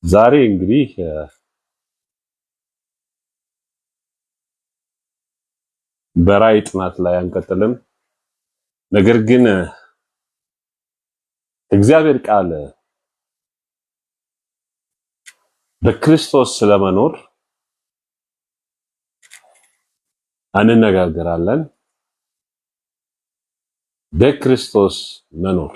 ዛሬ እንግዲህ በራእይ ጥናት ላይ አንቀጥልም። ነገር ግን እግዚአብሔር ቃል በክርስቶስ ስለመኖር እንነጋገራለን። በክርስቶስ መኖር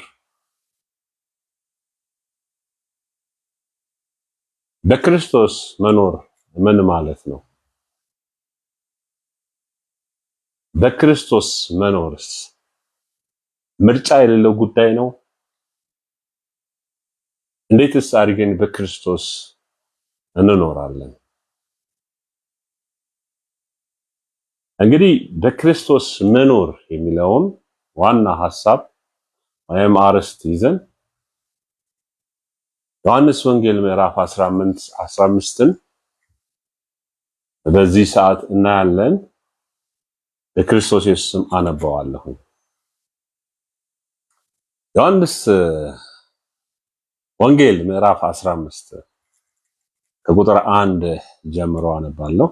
በክርስቶስ መኖር ምን ማለት ነው? በክርስቶስ መኖርስ ምርጫ የሌለው ጉዳይ ነው? እንዴትስ አድርገን በክርስቶስ እንኖራለን? እንግዲህ በክርስቶስ መኖር የሚለውን ዋና ሐሳብ ወይም አርዕስት ይዘን ዮሐንስ ወንጌል ምዕራፍ 15ን በዚህ ሰዓት እናያለን። በክርስቶስ ኢየሱስ ስም አነበዋለሁ። ዮሐንስ ወንጌል ምዕራፍ 15 ከቁጥር 1 ጀምሮ አነባለሁ።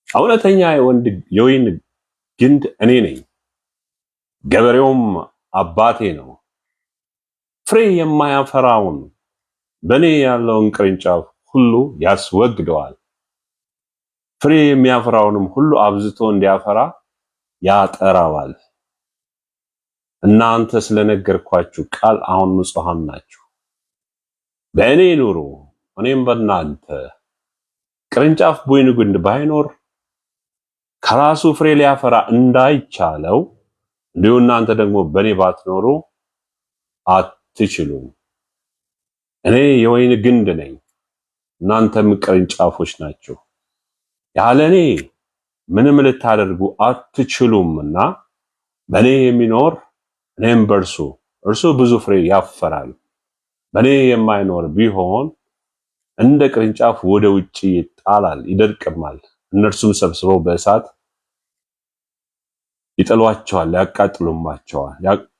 እውነተኛ የወይን ግንድ እኔ ነኝ፣ ገበሬውም አባቴ ነው። ፍሬ የማያፈራውን በእኔ ያለውን ቅርንጫፍ ሁሉ ያስወግደዋል፣ ፍሬ የሚያፈራውንም ሁሉ አብዝቶ እንዲያፈራ ያጠራዋል። እናንተ ስለነገርኳችሁ ቃል አሁን ንጹሐን ናችሁ። በእኔ ኑሩ፣ እኔም በእናንተ። ቅርንጫፍ በወይኑ ግንድ ባይኖር ከራሱ ፍሬ ሊያፈራ እንዳይቻለው እንዲሁ እናንተ ደግሞ በእኔ ባትኖሩ አትችሉም። እኔ የወይን ግንድ ነኝ፣ እናንተም ቅርንጫፎች ናችሁ። ያለ እኔ ምንም ልታደርጉ አትችሉምና በእኔ የሚኖር እኔም በእርሱ እርሱ ብዙ ፍሬ ያፈራል። በእኔ የማይኖር ቢሆን እንደ ቅርንጫፍ ወደ ውጭ ይጣላል፣ ይደርቅማል። እነርሱም ሰብስበው በእሳት ይጥሏቸዋል፣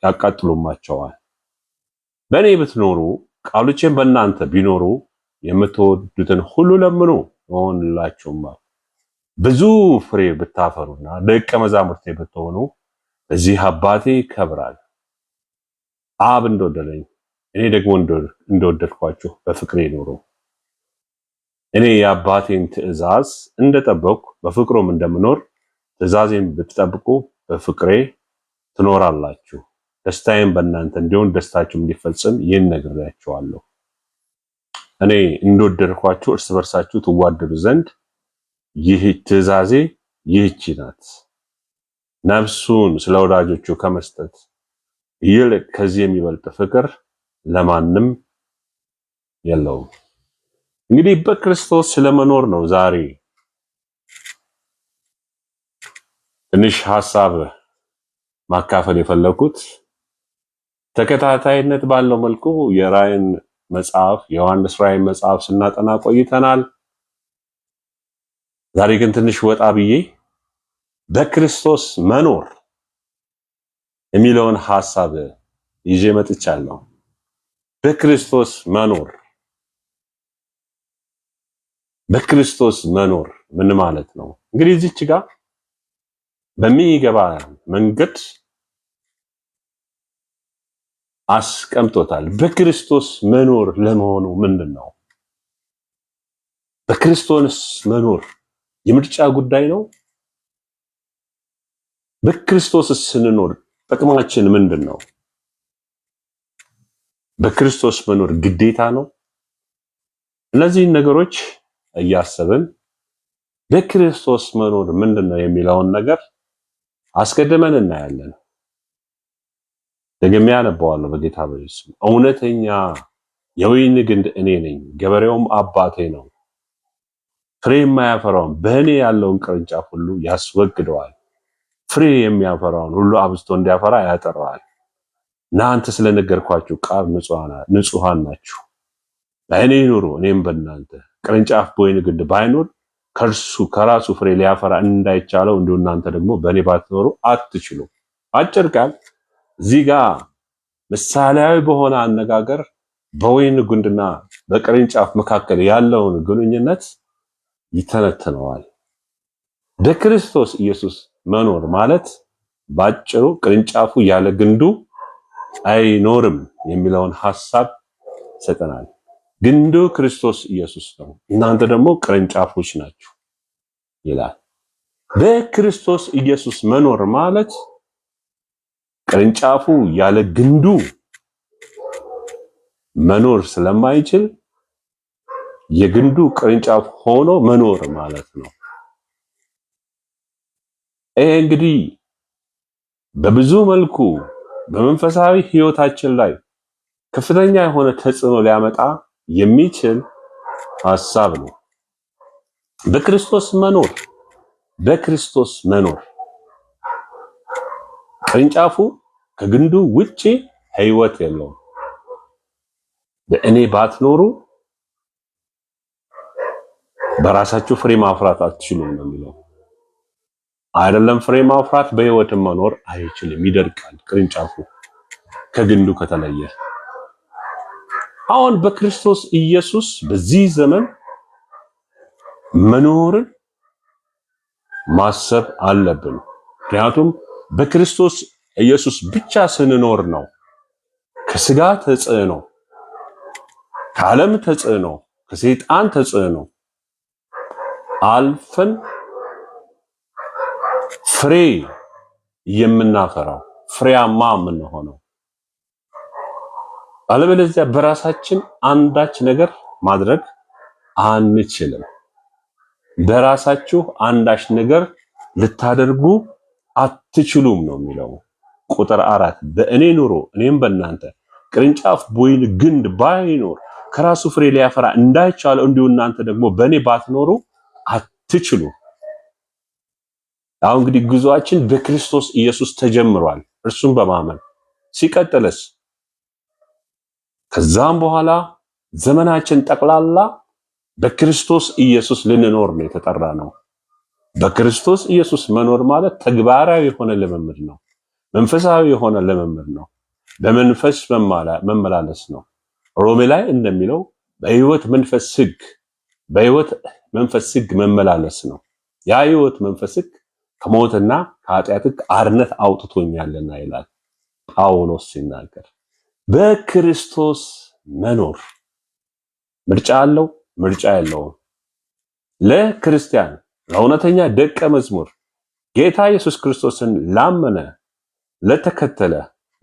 ያቃጥሉማቸዋል። በእኔ ብትኖሩ ቃሎቼም በእናንተ ቢኖሩ የምትወዱትን ሁሉ ለምኑ ይሆንላችሁማል። ብዙ ፍሬ ብታፈሩና ደቀ መዛሙርቴ ብትሆኑ በዚህ አባቴ ይከብራል። አብ እንደወደደኝ እኔ ደግሞ እንደወደድኳችሁ በፍቅሬ ኑሩ። እኔ የአባቴን ትእዛዝ እንደጠበቅኩ በፍቅሩም እንደምኖር ትእዛዜን ብትጠብቁ በፍቅሬ ትኖራላችሁ። ደስታዬም በእናንተ እንዲሆን ደስታችሁም እንዲፈጽም ይህን ነግሬያችኋለሁ። እኔ እንደወደድኳችሁ እርስ በርሳችሁ ትዋደዱ ዘንድ ይህ ትእዛዜ ይህቺ ናት። ነፍሱን ስለ ወዳጆቹ ከመስጠት ይልቅ ከዚህ የሚበልጥ ፍቅር ለማንም የለውም። እንግዲህ በክርስቶስ ስለመኖር ነው ዛሬ ትንሽ ሐሳብ ማካፈል የፈለኩት። ተከታታይነት ባለው መልኩ የራእይን መጽሐፍ የዮሐንስ ራእይን መጽሐፍ ስናጠና ቆይተናል። ዛሬ ግን ትንሽ ወጣ ብዬ በክርስቶስ መኖር የሚለውን ሐሳብ ይዤ መጥቻለሁ። በክርስቶስ መኖር በክርስቶስ መኖር ምን ማለት ነው? እንግዲህ እዚች ጋር በሚገባ መንገድ አስቀምጦታል። በክርስቶስ መኖር ለመሆኑ ምንድን ነው? በክርስቶስ መኖር የምርጫ ጉዳይ ነው? በክርስቶስ ስንኖር ጥቅማችን ምንድን ነው? በክርስቶስ መኖር ግዴታ ነው? እነዚህን ነገሮች እያሰብን በክርስቶስ መኖር ምንድን ነው የሚለውን ነገር አስቀድመን እናያለን። ደግሜ አነበዋለሁ በጌታ በኢየሱስ ስም። እውነተኛ የወይን ግንድ እኔ ነኝ፣ ገበሬውም አባቴ ነው። ፍሬ የማያፈራውን በእኔ ያለውን ቅርንጫፍ ሁሉ ያስወግደዋል፣ ፍሬ የሚያፈራውን ሁሉ አብዝቶ እንዲያፈራ ያጠራዋል። እናንተ ስለነገርኳችሁ ቃል ንጹሐን ናችሁ። በእኔ ኑሩ፣ እኔም በእናንተ። ቅርንጫፍ በወይን ግንድ ባይኖር ከእርሱ ከራሱ ፍሬ ሊያፈራ እንዳይቻለው እንዲሁ እናንተ ደግሞ በእኔ ባትኖሩ አትችሉም። አጭር ቃል እዚህ ጋር ምሳሌያዊ በሆነ አነጋገር በወይን ግንድና በቅርንጫፍ መካከል ያለውን ግንኙነት ይተነትነዋል። በክርስቶስ ኢየሱስ መኖር ማለት ባጭሩ ቅርንጫፉ ያለ ግንዱ አይኖርም የሚለውን ሐሳብ ይሰጠናል። ግንዱ ክርስቶስ ኢየሱስ ነው፣ እናንተ ደግሞ ቅርንጫፎች ናችሁ ይላል። በክርስቶስ ኢየሱስ መኖር ማለት ቅርንጫፉ ያለ ግንዱ መኖር ስለማይችል የግንዱ ቅርንጫፍ ሆኖ መኖር ማለት ነው። ይሄ እንግዲህ በብዙ መልኩ በመንፈሳዊ ሕይወታችን ላይ ከፍተኛ የሆነ ተጽዕኖ ሊያመጣ የሚችል ሐሳብ ነው። በክርስቶስ መኖር በክርስቶስ መኖር ቅርንጫፉ ከግንዱ ውጪ ሕይወት የለውም። በእኔ ባትኖሩ በራሳችሁ ፍሬ ማፍራት አትችሉም ነው የሚለው። አይደለም ፍሬ ማፍራት በሕይወትም መኖር አይችልም፣ ይደርቃል ቅርንጫፉ ከግንዱ ከተለየ። አሁን በክርስቶስ ኢየሱስ በዚህ ዘመን መኖርን ማሰብ አለብን። ምክንያቱም በክርስቶስ ኢየሱስ ብቻ ስንኖር ነው ከስጋ ተጽዕኖ፣ ከዓለም ተጽዕኖ፣ ከሰይጣን ተጽዕኖ አልፈን ፍሬ የምናፈራው፣ ፍሬያማ የምንሆነው። አለበለዚያ በራሳችን አንዳች ነገር ማድረግ አንችልም። በራሳችሁ አንዳች ነገር ልታደርጉ አትችሉም ነው የሚለው። ቁጥር 4 በእኔ ኑሮ እኔም በእናንተ፣ ቅርንጫፍ በወይን ግንድ ባይኖር ከራሱ ፍሬ ሊያፈራ እንዳይቻለው እንዲሁ እናንተ ደግሞ በእኔ ባትኖሩ አትችሉ። አሁን እንግዲህ ጉዞአችን በክርስቶስ ኢየሱስ ተጀምሯል፣ እርሱን በማመን ሲቀጥልስ ከዛም በኋላ ዘመናችን ጠቅላላ በክርስቶስ ኢየሱስ ልንኖር ነው የተጠራ ነው። በክርስቶስ ኢየሱስ መኖር ማለት ተግባራዊ የሆነ ልምምድ ነው። መንፈሳዊ የሆነ ልምምድ ነው። በመንፈስ መመላለስ ነው። ሮሜ ላይ እንደሚለው በሕይወት መንፈስ ሕግ፣ በሕይወት መንፈስ ሕግ መመላለስ ነው። ያ ሕይወት መንፈስ ሕግ ከሞትና ከኃጢአት ሕግ አርነት አውጥቶኛልና ይላል ጳውሎስ ሲናገር። በክርስቶስ መኖር ምርጫ አለው? ምርጫ የለውም። ለክርስቲያን፣ ለእውነተኛ ደቀ መዝሙር፣ ጌታ ኢየሱስ ክርስቶስን ላመነ፣ ለተከተለ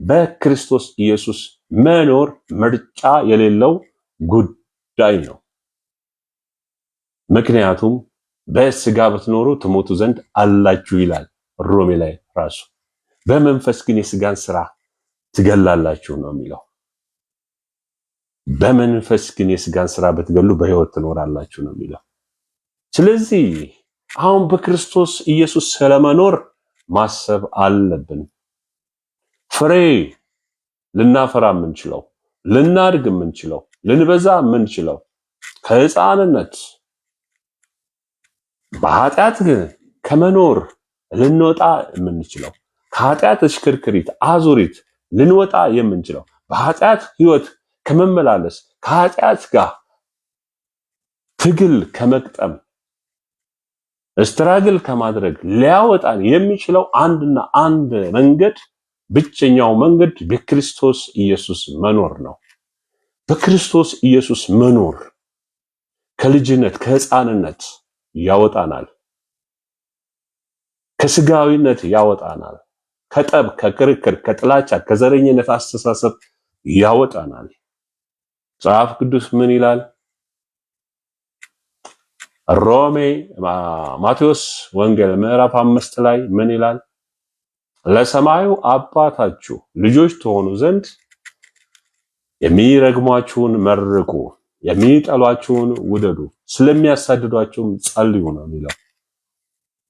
በክርስቶስ ኢየሱስ መኖር ምርጫ የሌለው ጉዳይ ነው። ምክንያቱም በስጋ ብትኖሩ ትሞቱ ዘንድ አላችሁ ይላል ሮሜ ላይ ራሱ። በመንፈስ ግን የስጋን ስራ ትገላላችሁ ነው የሚለው። በመንፈስ ግን የስጋን ስራ ብትገሉ በህይወት ትኖራላችሁ ነው የሚለው። ስለዚህ አሁን በክርስቶስ ኢየሱስ ስለመኖር ማሰብ አለብን። ፍሬ ልናፈራ የምንችለው፣ ልናድግ የምንችለው፣ ልንበዛ የምንችለው፣ ከህፃንነት በኃጢአት ከመኖር ልንወጣ የምንችለው፣ ከኃጢአት እሽክርክሪት አዙሪት ልንወጣ የምንችለው፣ በኃጢአት ህይወት ከመመላለስ፣ ከኃጢአት ጋር ትግል ከመግጠም፣ struggle ከማድረግ ሊያወጣን የሚችለው አንድና አንድ መንገድ፣ ብቸኛው መንገድ በክርስቶስ ኢየሱስ መኖር ነው። በክርስቶስ ኢየሱስ መኖር ከልጅነት፣ ከህፃንነት ያወጣናል። ከስጋዊነት ያወጣናል። ከጠብ፣ ከክርክር፣ ከጥላቻ፣ ከዘረኝነት አስተሳሰብ ያወጣናል። መጽሐፍ ቅዱስ ምን ይላል? ሮሜ፣ ማቴዎስ ወንጌል ምዕራፍ 5 ላይ ምን ይላል? ለሰማዩ አባታችሁ ልጆች ትሆኑ ዘንድ የሚረግሟችሁን መርቁ፣ የሚጠሏችሁን ውደዱ፣ ስለሚያሳድዷችሁም ጸልዩ ነው የሚለው።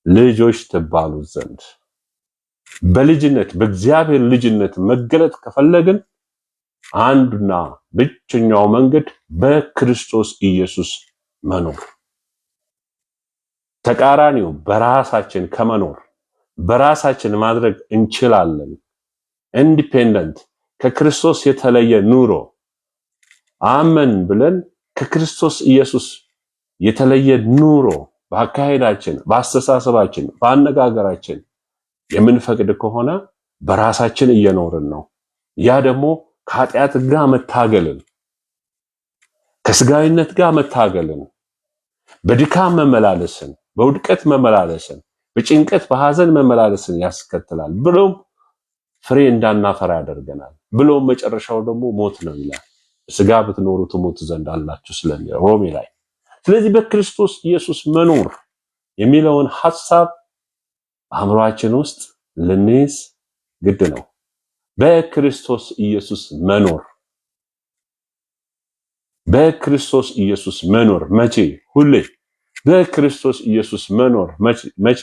ልጆች ትባሉ ዘንድ፣ በልጅነት፣ በእግዚአብሔር ልጅነት መገለጥ ከፈለግን አንዱና ብቸኛው መንገድ በክርስቶስ ኢየሱስ መኖር። ተቃራኒው በራሳችን ከመኖር፣ በራሳችን ማድረግ እንችላለን። Independent፣ ከክርስቶስ የተለየ ኑሮ አመን ብለን ከክርስቶስ ኢየሱስ የተለየ ኑሮ በአካሄዳችን፣ በአስተሳሰባችን፣ በአነጋገራችን የምንፈቅድ ከሆነ በራሳችን እየኖርን ነው። ያ ደግሞ ከኃጢአት ጋር መታገልን፣ ከስጋዊነት ጋር መታገልን፣ በድካም መመላለስን፣ በውድቀት መመላለስን፣ በጭንቀት በሐዘን መመላለስን ያስከትላል። ብሎም ፍሬ እንዳናፈራ ያደርገናል። ብሎም መጨረሻው ደግሞ ሞት ነው ይላል። ስጋ ብትኖሩ ትሞቱ ዘንድ አላችሁ ስለሚል ሮሜ ላይ። ስለዚህ በክርስቶስ ኢየሱስ መኖር የሚለውን ሐሳብ አእምሯችን ውስጥ ልንይዝ ግድ ነው። በክርስቶስ ኢየሱስ መኖር፣ በክርስቶስ ኢየሱስ መኖር መቼ? ሁሌ። በክርስቶስ ኢየሱስ መኖር መቼ?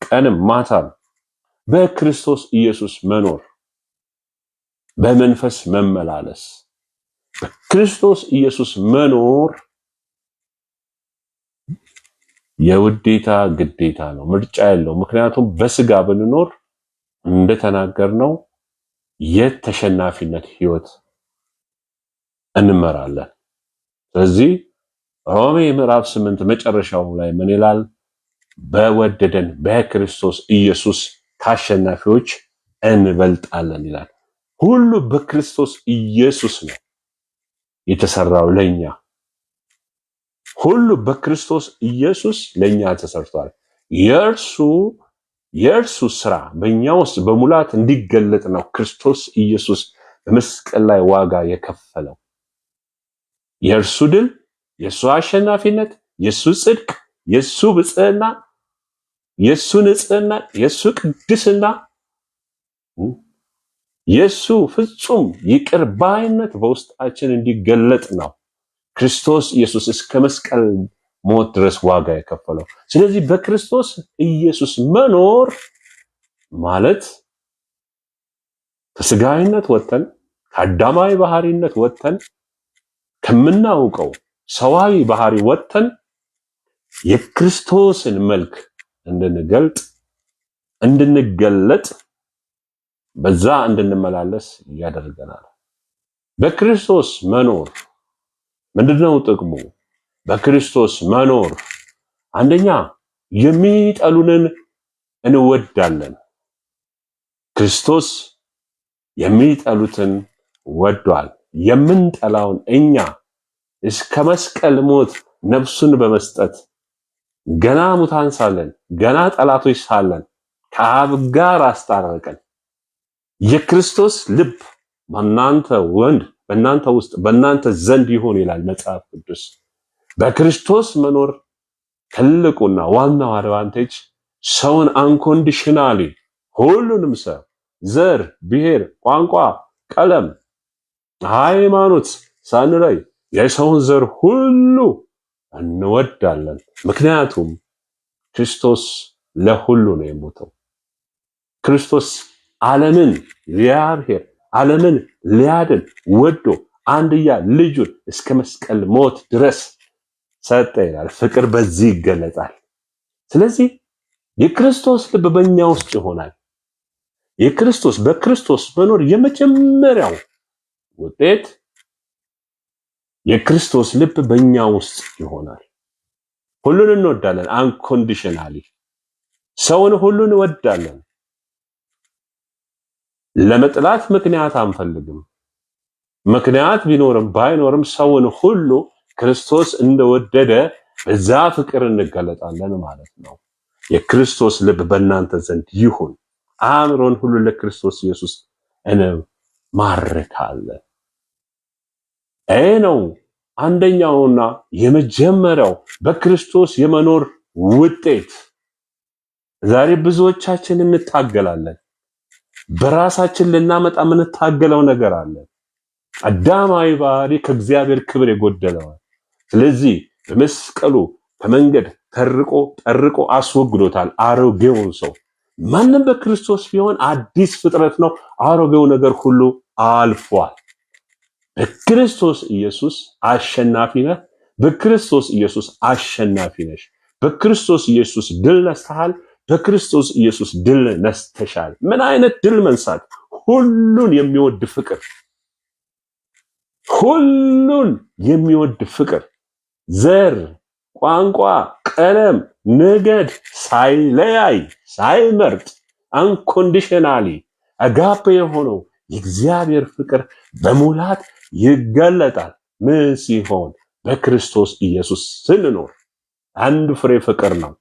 ቀንም ማታም። በክርስቶስ ኢየሱስ መኖር፣ በመንፈስ መመላለስ፣ በክርስቶስ ኢየሱስ መኖር የውዴታ ግዴታ ነው፣ ምርጫ የለው። ምክንያቱም በስጋ ብንኖር እንደተናገርነው የተሸናፊነት ህይወት እንመራለን። ስለዚህ ሮሜ ምዕራፍ 8 መጨረሻው ላይ ምን ይላል? በወደደን በክርስቶስ ኢየሱስ ከአሸናፊዎች እንበልጣለን ይላል። ሁሉ በክርስቶስ ኢየሱስ ነው የተሰራው ለኛ። ሁሉ በክርስቶስ ኢየሱስ ለኛ ተሰርቷል። የእርሱ ስራ በእኛ ውስጥ በሙላት እንዲገለጥ ነው ክርስቶስ ኢየሱስ በመስቀል ላይ ዋጋ የከፈለው። የእርሱ ድል፣ የእሱ አሸናፊነት፣ የእሱ ጽድቅ፣ የእሱ ብጽዕና፣ የእሱ ንጽህና፣ የእሱ ቅድስና፣ የእሱ ፍጹም ይቅር ባይነት በውስጣችን እንዲገለጥ ነው ክርስቶስ ኢየሱስ እስከ መስቀል ሞት ድረስ ዋጋ የከፈለው። ስለዚህ በክርስቶስ ኢየሱስ መኖር ማለት ከስጋዊነት ወጥተን፣ ከአዳማዊ ባህሪነት ወጥተን፣ ከምናውቀው ሰዋዊ ባህሪ ወጥተን የክርስቶስን መልክ እንድንገልጥ፣ እንድንገለጥ፣ በዛ እንድንመላለስ ያደርገናል። በክርስቶስ መኖር ምንድነው ጥቅሙ? በክርስቶስ መኖር አንደኛ የሚጠሉንን እንወዳለን። ክርስቶስ የሚጠሉትን ወዷል። የምንጠላውን እኛ እስከ መስቀል ሞት ነፍሱን በመስጠት ገና ሙታን ሳለን፣ ገና ጠላቶች ሳለን ከአብ ጋር አስታረቀን። የክርስቶስ ልብ በእናንተ ወንድ በእናንተ ውስጥ በእናንተ ዘንድ ይሁን ይላል መጽሐፍ ቅዱስ። በክርስቶስ መኖር ትልቁና ዋናው advantage ሰውን unconditionally፣ ሁሉንም ሰው፣ ዘር፣ ብሔር፣ ቋንቋ፣ ቀለም፣ ሃይማኖት ሳንለይ የሰውን ዘር ሁሉ እንወዳለን። ምክንያቱም ክርስቶስ ለሁሉ ነው የሞተው። ክርስቶስ ዓለምን፣ እግዚአብሔር ዓለምን ሊያድን ወዶ አንድያ ልጁን እስከ መስቀል ሞት ድረስ ሰጠ ይላል። ፍቅር በዚህ ይገለጣል። ስለዚህ የክርስቶስ ልብ በእኛ ውስጥ ይሆናል። የክርስቶስ በክርስቶስ መኖር የመጀመሪያው ውጤት የክርስቶስ ልብ በእኛ ውስጥ ይሆናል። ሁሉን እንወዳለን፣ unconditionally ሰውን ሁሉ እንወዳለን። ለመጥላት ምክንያት አንፈልግም። ምክንያት ቢኖርም ባይኖርም ሰውን ሁሉ ክርስቶስ እንደወደደ በዛ ፍቅር እንገለጣለን ማለት ነው። የክርስቶስ ልብ በእናንተ ዘንድ ይሁን። አእምሮን ሁሉ ለክርስቶስ ኢየሱስ እንማርካለን። ይህ ነው አንደኛውና የመጀመሪያው በክርስቶስ የመኖር ውጤት። ዛሬ ብዙዎቻችን እንታገላለን። በራሳችን ልናመጣ የምንታገለው ነገር አለ። አዳማዊ ባህሪ ከእግዚአብሔር ክብር የጎደለዋል። ስለዚህ በመስቀሉ ከመንገድ ተርቆ ጠርቆ አስወግዶታል አሮጌውን ሰው። ማንም በክርስቶስ ቢሆን አዲስ ፍጥረት ነው፣ አሮጌው ነገር ሁሉ አልፏል። በክርስቶስ ኢየሱስ አሸናፊ ነህ። በክርስቶስ ኢየሱስ አሸናፊ ነሽ። በክርስቶስ ኢየሱስ ድል ነስተሃል። በክርስቶስ ኢየሱስ ድል ነስተሻል። ምን አይነት ድል መንሳት! ሁሉን የሚወድ ፍቅር። ሁሉን የሚወድ ፍቅር፣ ዘር፣ ቋንቋ፣ ቀለም፣ ነገድ ሳይለያይ ሳይመርጥ unconditionally አጋፔ የሆነው የእግዚአብሔር ፍቅር በሙላት ይገለጣል። ምን ሲሆን? በክርስቶስ ኢየሱስ ስንኖር። አንዱ ፍሬ ፍቅር ነው።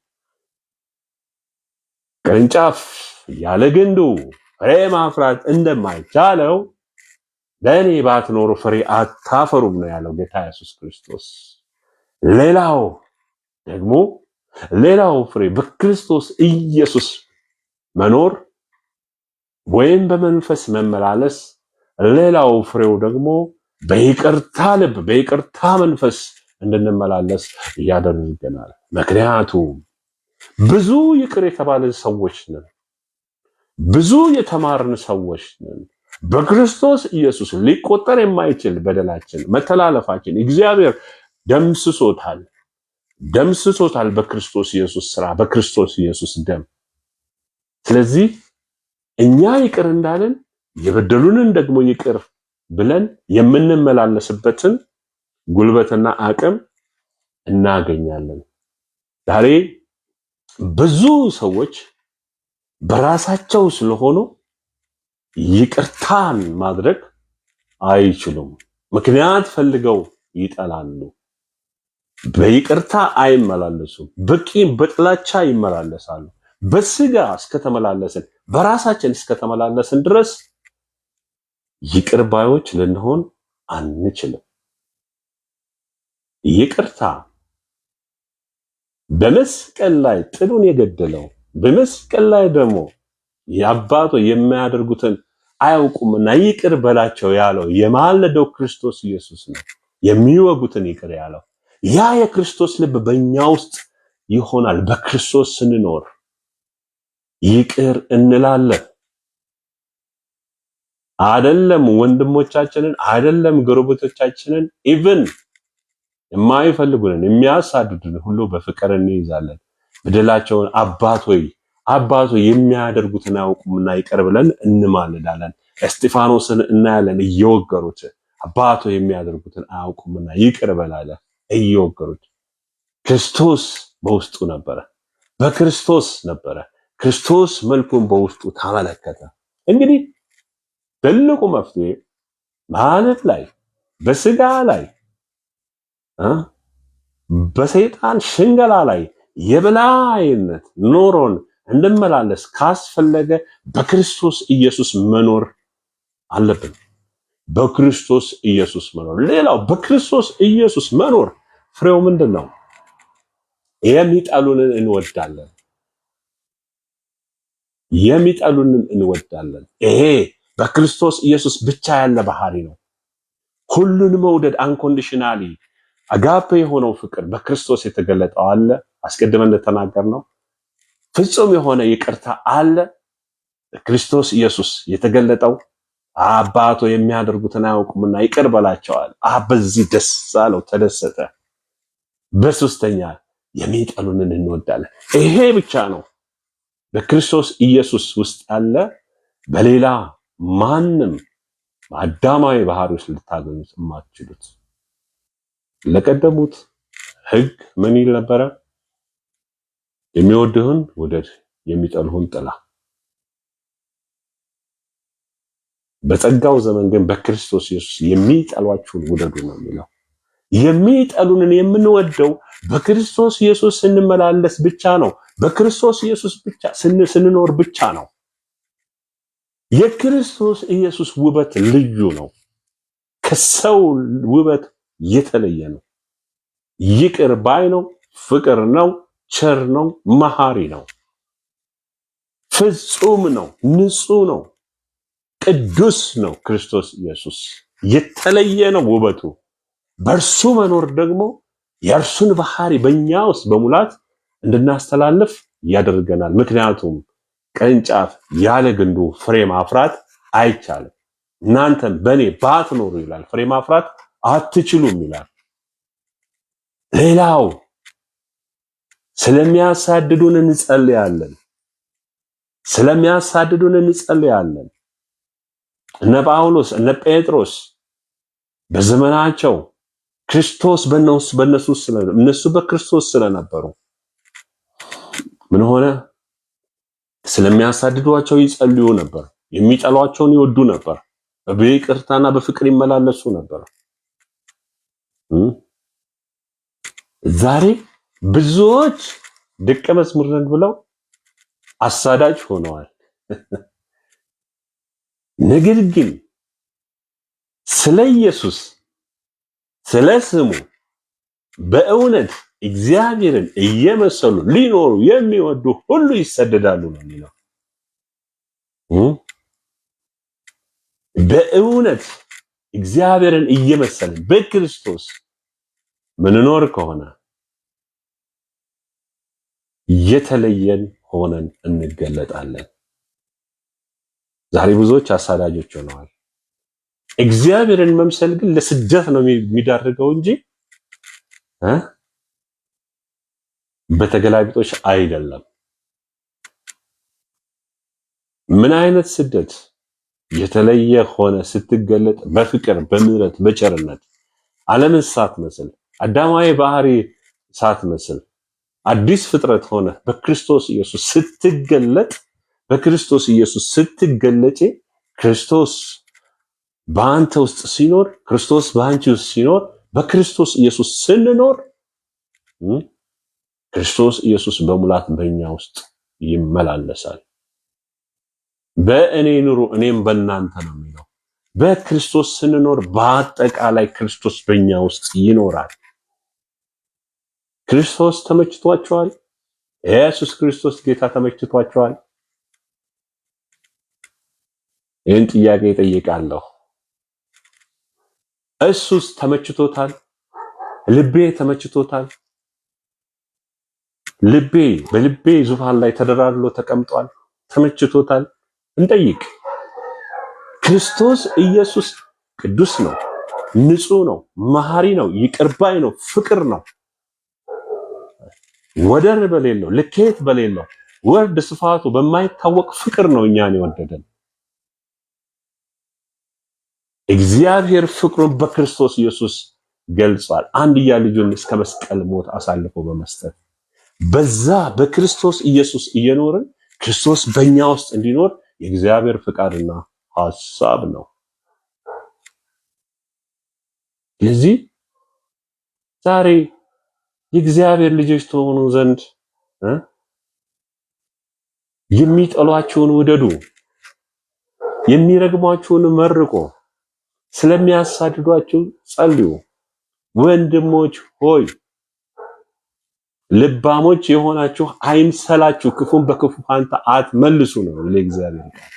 ቅርንጫፍ ያለ ግንዱ ፍሬ ማፍራት እንደማይቻለው በእኔ ባትኖሩ ፍሬ አታፈሩም ነው ያለው ጌታ ኢየሱስ ክርስቶስ። ሌላው ደግሞ ሌላው ፍሬ በክርስቶስ ኢየሱስ መኖር ወይም በመንፈስ መመላለስ፣ ሌላው ፍሬው ደግሞ በይቅርታ ልብ በይቅርታ መንፈስ እንድንመላለስ ያደርገናል። ምክንያቱም ብዙ ይቅር የተባልን ሰዎች ነን። ብዙ የተማርን ሰዎች ነን። በክርስቶስ ኢየሱስ ሊቆጠር የማይችል በደላችን፣ መተላለፋችን እግዚአብሔር ደምስሶታል፣ ደምስሶታል በክርስቶስ ኢየሱስ ስራ፣ በክርስቶስ ኢየሱስ ደም። ስለዚህ እኛ ይቅር እንዳልን የበደሉንን ደግሞ ይቅር ብለን የምንመላለስበትን ጉልበትና አቅም እናገኛለን። ዛሬ ብዙ ሰዎች በራሳቸው ስለሆኑ ይቅርታን ማድረግ አይችሉም። ምክንያት ፈልገው ይጠላሉ። በይቅርታ አይመላለሱም። በቂም በጥላቻ ይመላለሳሉ። በስጋ እስከተመላለስን፣ በራሳችን እስከተመላለስን ድረስ ይቅር ባዮች ልንሆን አንችልም። ይቅርታ በመስቀል ላይ ጥሉን የገደለው፣ በመስቀል ላይ ደግሞ የአባቶ የሚያደርጉትን አያውቁምና ይቅር በላቸው ያለው፣ የማለደው ክርስቶስ ኢየሱስ ነው። የሚወጉትን ይቅር ያለው ያ የክርስቶስ ልብ በእኛ ውስጥ ይሆናል። በክርስቶስ ስንኖር ይቅር እንላለን። አይደለም ወንድሞቻችንን፣ አይደለም ጎረቤቶቻችንን፣ even የማይፈልጉንን የሚያሳድዱን ሁሉ በፍቅር እንይዛለን። በደላቸውን አባት ሆይ፣ አባት ሆይ፣ የሚያደርጉትን አያውቁምና ይቅር ብለን እንማልዳለን። እስጢፋኖስን እናያለን፣ እየወገሩት አባት ሆይ የሚያደርጉትን አያውቁምና ይቅር በል አለ። እየወገሩት ክርስቶስ በውስጡ ነበረ፣ በክርስቶስ ነበረ። ክርስቶስ መልኩን በውስጡ ተመለከተ። እንግዲህ ትልቁ መፍትሄ በዓለም ላይ፣ በስጋ ላይ፣ በሰይጣን ሽንገላ ላይ የበላይነት ኖሮን እንድመላለስ ካስፈለገ በክርስቶስ ኢየሱስ መኖር አለብን። በክርስቶስ ኢየሱስ መኖር። ሌላው በክርስቶስ ኢየሱስ መኖር ፍሬው ምንድን ነው? የሚጠሉንን እንወዳለን። የሚጠሉንን እንወዳለን። ይሄ በክርስቶስ ኢየሱስ ብቻ ያለ ባህሪ ነው። ሁሉን መውደድ unconditionally አጋፔ የሆነው ፍቅር በክርስቶስ የተገለጠው አለ። አስቀድመን እንደተናገርነው ፍጹም የሆነ ይቅርታ አለ። በክርስቶስ ኢየሱስ የተገለጠው አባቶ የሚያደርጉትን አያውቁምና ይቅር በላቸው አለ። አብ በዚህ ደስ አለው፣ ተደሰተ። በሶስተኛ የሚጠሉንን እንወዳለን። ይሄ ብቻ ነው በክርስቶስ ኢየሱስ ውስጥ ያለ፣ በሌላ ማንም በአዳማዊ ባህሪ ውስጥ ልታገኙት የማትችሉት። ለቀደሙት ሕግ ምን ይል ነበረ? የሚወድህን ውደድ፣ የሚጠልሁን ጥላ። በጸጋው ዘመን ግን በክርስቶስ ኢየሱስ የሚጠሏችሁን ውደዱ ነው የሚለው። የሚጠሉንን የምንወደው በክርስቶስ ኢየሱስ ስንመላለስ ብቻ ነው። በክርስቶስ ኢየሱስ ብቻ ስንኖር ብቻ ነው። የክርስቶስ ኢየሱስ ውበት ልዩ ነው። ከሰው ውበት የተለየ ነው። ይቅር ባይ ነው። ፍቅር ነው። ቸር ነው። መሐሪ ነው። ፍጹም ነው። ንጹህ ነው። ቅዱስ ነው። ክርስቶስ ኢየሱስ የተለየ ነው ውበቱ። በእርሱ መኖር ደግሞ የእርሱን ባህሪ በእኛ ውስጥ በሙላት እንድናስተላልፍ ያደርገናል። ምክንያቱም ቅርንጫፍ ያለ ግንዱ ፍሬ ማፍራት አይቻልም። እናንተም በእኔ ባትኖሩ ይላል ፍሬ ማፍራት አትችሉም ይላል። ሌላው ስለሚያሳድዱን እንጸልያለን። ስለሚያሳድዱን እንጸልያለን። እነ ጳውሎስ እነ ጴጥሮስ በዘመናቸው ክርስቶስ በነሱ እነሱ በክርስቶስ ስለነበሩ ምን ሆነ? ስለሚያሳድዷቸው ይጸልዩ ነበር። የሚጠሏቸውን ይወዱ ነበር። በይቅርታና በፍቅር ይመላለሱ ነበር። ዛሬ ብዙዎች ደቀ መዝሙር ነን ብለው አሳዳጅ ሆነዋል። ነገር ግን ስለ ኢየሱስ ስለ ስሙ በእውነት እግዚአብሔርን እየመሰሉ ሊኖሩ የሚወዱ ሁሉ ይሰደዳሉ ነው የሚለው። በእውነት እግዚአብሔርን እየመሰልን በክርስቶስ ምንኖር ከሆነ የተለየን ሆነን እንገለጣለን። ዛሬ ብዙዎች አሳዳጆች ሆነዋል። እግዚአብሔርን መምሰል ግን ለስደት ነው የሚዳርገው እንጂ በተገላቢጦሽ አይደለም። ምን አይነት ስደት? የተለየ ሆነ ስትገለጥ በፍቅር፣ በምህረት፣ በቸርነት ዓለምን ሳትመስል፣ አዳማዊ ባህሪ ሳትመስል፣ አዲስ ፍጥረት ሆነ በክርስቶስ ኢየሱስ ስትገለጥ፣ በክርስቶስ ኢየሱስ ስትገለጪ፣ ክርስቶስ በአንተ ውስጥ ሲኖር፣ ክርስቶስ በአንቺ ውስጥ ሲኖር፣ በክርስቶስ ኢየሱስ ስንኖር ክርስቶስ ኢየሱስ በሙላት በእኛ ውስጥ ይመላለሳል። በእኔ ኑሩ እኔም በእናንተ ነው የሚለው። በክርስቶስ ስንኖር በአጠቃላይ ክርስቶስ በእኛ ውስጥ ይኖራል። ክርስቶስ ተመችቷቸዋል። ኢየሱስ ክርስቶስ ጌታ ተመችቷቸዋል። ይህን ጥያቄ እጠይቃለሁ። እሱስ ተመችቶታል? ልቤ ተመችቶታል? ልቤ በልቤ ዙፋን ላይ ተደራድሎ ተቀምጧል? ተመችቶታል? እንጠይቅ። ክርስቶስ ኢየሱስ ቅዱስ ነው፣ ንጹህ ነው፣ መሐሪ ነው፣ ይቅር ባይ ነው፣ ፍቅር ነው። ወደር በሌለው፣ ልኬት በሌለው፣ ወርድ ስፋቱ በማይታወቅ ፍቅር ነው እኛን የወደደን። እግዚአብሔር ፍቅሩን በክርስቶስ ኢየሱስ ገልጿል። አንድያ ልጁን እስከ መስቀል ሞት አሳልፎ በመስጠት። በዛ በክርስቶስ ኢየሱስ እየኖርን ክርስቶስ በእኛ ውስጥ እንዲኖር የእግዚአብሔር ፍቃድና ሐሳብ ነው። ስለዚህ ዛሬ የእግዚአብሔር ልጆች ትሆኑ ዘንድ የሚጠሏችሁን ውደዱ፣ የሚረግሟችሁን መርቁ፣ ስለሚያሳድዷችሁ ጸልዩ። ወንድሞች ሆይ፣ ልባሞች የሆናችሁ አይምሰላችሁ፣ ክፉን በክፉ ፋንታ አትመልሱ ነው ለእግዚአብሔር ቃል።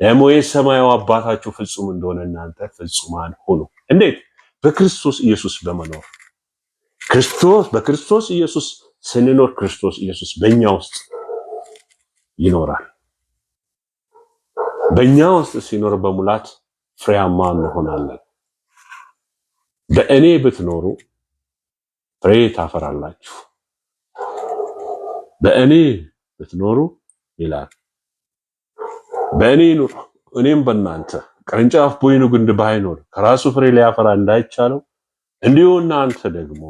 ደግሞ የሰማዩ አባታችሁ ፍጹም እንደሆነ እናንተ ፍጹማን ሁኑ። እንዴት? በክርስቶስ ኢየሱስ በመኖር። ክርስቶስ በክርስቶስ ኢየሱስ ስንኖር ክርስቶስ ኢየሱስ በእኛ ውስጥ ይኖራል። በእኛ ውስጥ ሲኖር በሙላት ፍሬያማ እንሆናለን። በእኔ ብትኖሩ ፍሬ ታፈራላችሁ። በእኔ ብትኖሩ ይላል። በእኔ ኑሩ፣ እኔም በእናንተ። ቅርንጫፍ በወይኑ ግንድ ባይኖር ከራሱ ፍሬ ሊያፈራ እንዳይቻለው እንዲሁ እናንተ ደግሞ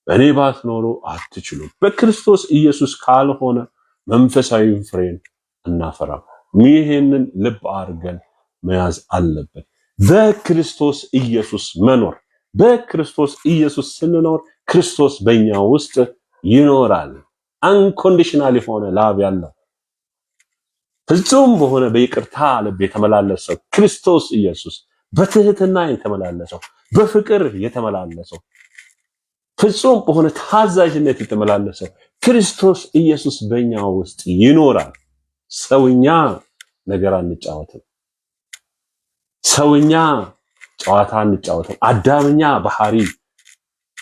በእኔ ባትኖሩ አትችሉም። በክርስቶስ ኢየሱስ ካልሆነ መንፈሳዊ ፍሬን አናፈራም። ይህንን ልብ አድርገን መያዝ አለብን። በክርስቶስ ኢየሱስ መኖር፣ በክርስቶስ ኢየሱስ ስንኖር ክርስቶስ በእኛ ውስጥ ይኖራል። Unconditional የሆነ love ያለው፣ ፍጹም በሆነ በይቅርታ ልብ የተመላለሰው ክርስቶስ ኢየሱስ፣ በትህትና የተመላለሰው፣ በፍቅር የተመላለሰው፣ ፍጹም በሆነ ታዛዥነት የተመላለሰው ክርስቶስ ኢየሱስ በእኛ ውስጥ ይኖራል። ሰውኛ ነገር አንጫወትም። ሰውኛ ጨዋታ አንጫወትም። አዳምኛ ባህሪ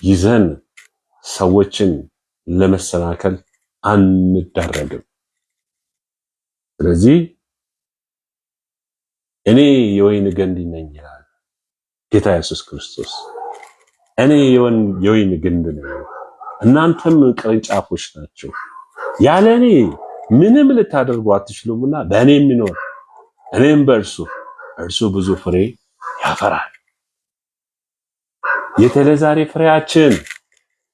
ይዘን ሰዎችን ለመሰናከል አንዳረግም። ስለዚህ እኔ የወይን ግንድ ነኝ ይላል ጌታ ኢየሱስ ክርስቶስ። እኔ የወይን ግንድ ነኝ፣ እናንተም ቅርንጫፎች ናችሁ። ያለ እኔ ምንም ልታደርጉ አትችሉምና በእኔ የሚኖር እኔም በእርሱ፣ እርሱ ብዙ ፍሬ ያፈራል። የተለዛሬ ፍሬያችን፣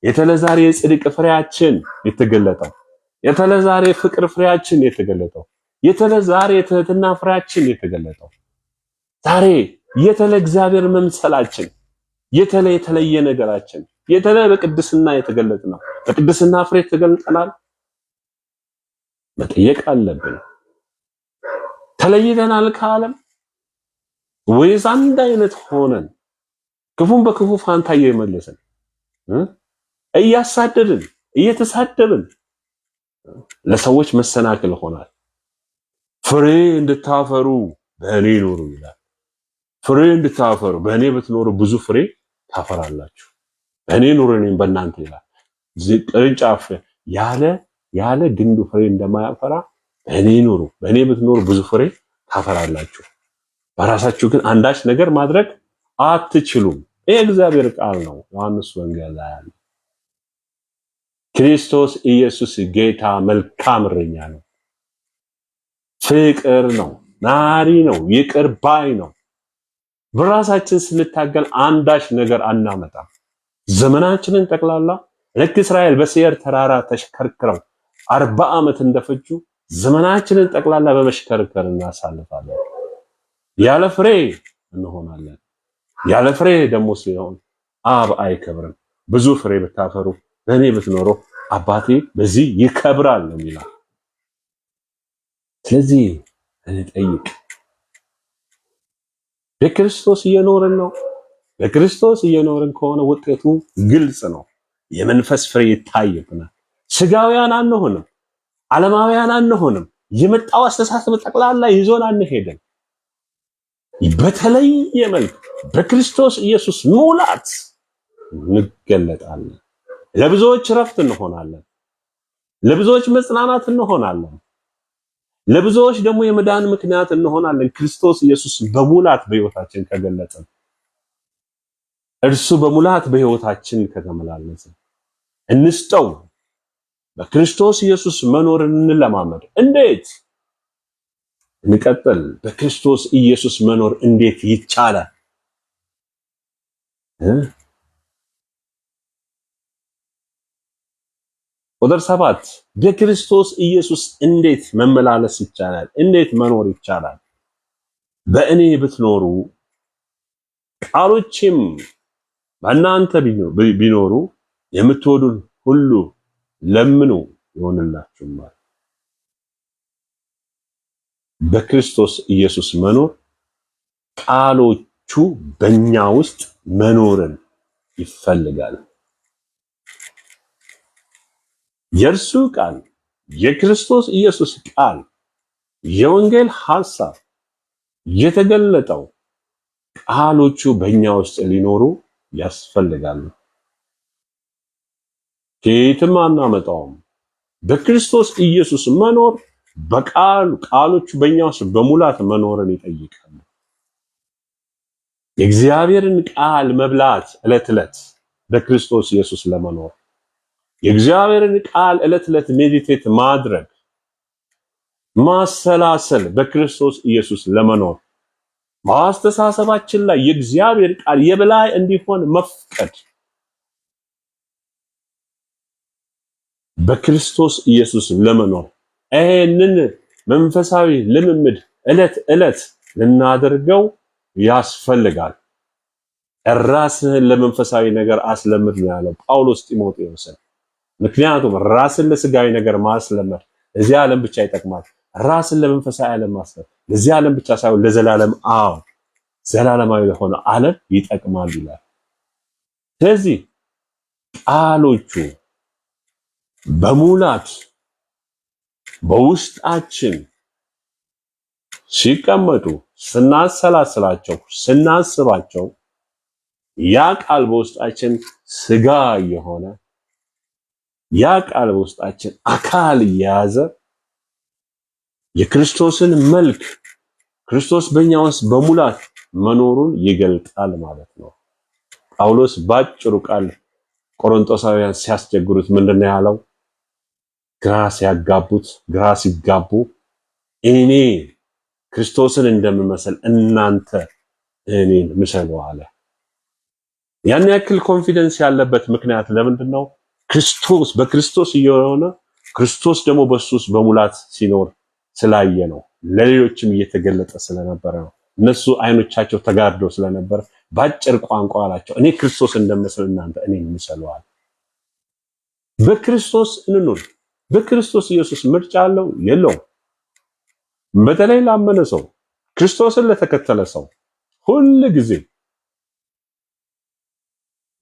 የተለዛሬ የጽድቅ ፍሬያችን የተገለጠው፣ የተለዛሬ ፍቅር ፍሬያችን የተገለጠው፣ የተለዛሬ የትህትና ፍሬያችን የተገለጠው፣ ዛሬ የተለ እግዚአብሔር መምሰላችን፣ የተለየ ነገራችን፣ የተለ በቅድስና የተገለጥነው በቅድስና ፍሬ ተገልጠናል። መጠየቅ አለብን። ተለይተናል ከዓለም ወይስ አንድ አይነት ሆነን ክፉን በክፉ ፋንታ እየመለስን፣ እያሳደድን፣ እየተሳደብን ለሰዎች መሰናክል ሆናል። ፍሬ እንድታፈሩ በእኔ ኑሩ ይላል። ፍሬ እንድታፈሩ በእኔ ብትኖሩ ብዙ ፍሬ ታፈራላችሁ። በእኔ ኑሩ እኔም በእናንተ ይላል። ቅርንጫፍ ያለ ግንዱ ፍሬ እንደማያፈራ በእኔ ኑሩ፣ በእኔ ብትኖሩ ብዙ ፍሬ ታፈራላችሁ። በራሳችሁ ግን አንዳች ነገር ማድረግ አትችሉም። ይሄ እግዚአብሔር ቃል ነው። ዮሐንስ ወንጌል ላይ ያለ። ክርስቶስ ኢየሱስ ጌታ መልካም እረኛ ነው። ፍቅር ነው፣ መሃሪ ነው፣ ይቅር ባይ ነው። በራሳችን ስንታገል አንዳች ነገር አናመጣም። ዘመናችንን ጠቅላላ ልክ እስራኤል በሴይር ተራራ ተሽከርክረው 40 ዓመት እንደፈጁ ዘመናችንን ጠቅላላ በመሽከርከር እናሳልፋለን። ያለ ፍሬ እንሆናለን። ያለ ፍሬ ደግሞ ሲሆን አብ አይከብርም። ብዙ ፍሬ ብታፈሩ፣ በእኔ ብትኖሩ አባቴ በዚህ ይከብራል ነው የሚለው። ስለዚህ እንጠይቅ። በክርስቶስ እየኖርን ነው። በክርስቶስ እየኖርን ከሆነ ውጤቱ ግልጽ ነው። የመንፈስ ፍሬ ይታይብናል። ስጋውያን አንሆንም፣ ዓለማውያን አንሆንም። የመጣው አስተሳሰብ ጠቅላላ ይዞን አንሄድም። በተለየ መልክ በክርስቶስ ኢየሱስ ሙላት እንገለጣለን። ለብዙዎች ረፍት እንሆናለን። ለብዙዎች መጽናናት እንሆናለን። ለብዙዎች ደግሞ የመዳን ምክንያት እንሆናለን። ክርስቶስ ኢየሱስ በሙላት በሕይወታችን ከገለጸን፣ እርሱ በሙላት በሕይወታችን ከተመላለሰ፣ እንስጠው። በክርስቶስ ኢየሱስ መኖርን እንለማመድ። እንዴት እንቀጥል? በክርስቶስ ኢየሱስ መኖር እንዴት ይቻላል? ቁጥር 7፣ በክርስቶስ ኢየሱስ እንዴት መመላለስ ይቻላል? እንዴት መኖር ይቻላል? በእኔ ብትኖሩ ቃሎቼም በእናንተ ቢኖሩ የምትወዱን ሁሉ ለምኑ ይሆንላችሁማል። በክርስቶስ ኢየሱስ መኖር ቃሎቹ በእኛ ውስጥ መኖርን ይፈልጋል። የእርሱ ቃል፣ የክርስቶስ ኢየሱስ ቃል፣ የወንጌል ሐሳብ የተገለጠው ቃሎቹ በእኛ ውስጥ ሊኖሩ ያስፈልጋሉ። ከየትም አናመጣውም። በክርስቶስ ኢየሱስ መኖር በቃሉ ቃሎቹ በእኛ ውስጥ በሙላት መኖርን ይጠይቃሉ። የእግዚአብሔርን ቃል መብላት ዕለት ዕለት በክርስቶስ ኢየሱስ ለመኖር፣ የእግዚአብሔርን ቃል ዕለት ዕለት meditate ማድረግ፣ ማሰላሰል፣ በክርስቶስ ኢየሱስ ለመኖር በአስተሳሰባችን ላይ የእግዚአብሔር ቃል የበላይ እንዲሆን መፍቀድ፣ በክርስቶስ ኢየሱስ ለመኖር ይሄንን መንፈሳዊ ልምምድ ዕለት ዕለት ልናደርገው ያስፈልጋል። ራስህን ለመንፈሳዊ ነገር አስለምድ ነው ያለው ጳውሎስ ጢሞቴዎስን። ምክንያቱም ራስን ለስጋዊ ነገር ማስለመድ ለዚህ ዓለም ብቻ ይጠቅማል። ራስን ለመንፈሳዊ ዓለም ማስለመድ ለዚህ ዓለም ብቻ ሳይሆን ለዘላለም፣ አዎ ዘላለማዊ ለሆነ ዓለም ይጠቅማል ይላል። ስለዚህ ቃሎቹ በሙላት በውስጣችን ሲቀመጡ፣ ስናሰላስላቸው፣ ስናስባቸው ያ ቃል በውስጣችን ስጋ የሆነ፣ ያ ቃል በውስጣችን አካል እየያዘ የክርስቶስን መልክ፣ ክርስቶስ በእኛ ውስጥ በሙላት መኖሩን ይገልጣል ማለት ነው። ጳውሎስ ባጭሩ ቃል ቆሮንቶሳውያን ሲያስቸግሩት ምንድነው ያለው? ግራ ሲያጋቡት፣ ግራ ሲጋቡ እኔ ክርስቶስን እንደምመስል እናንተ እኔን ምሰሉ አለ። ያን ያክል confidence ያለበት ምክንያት ለምንድን ነው? ክርስቶስ በክርስቶስ እየሆነ፣ ክርስቶስ ደግሞ በሱ ውስጥ በሙላት ሲኖር ስላየ ነው። ለሌሎችም እየተገለጠ ስለነበረ ነው። እነሱ አይኖቻቸው ተጋርዶ ስለነበር በአጭር ቋንቋ አላቸው፣ እኔ ክርስቶስ እንደምመስል እናንተ እኔን ምሰሉ አለ። በክርስቶስ እንኑር። በክርስቶስ ኢየሱስ ምርጫ አለው የለውም? በተለይ ላመነ ሰው፣ ክርስቶስን ለተከተለ ሰው ሁል ጊዜ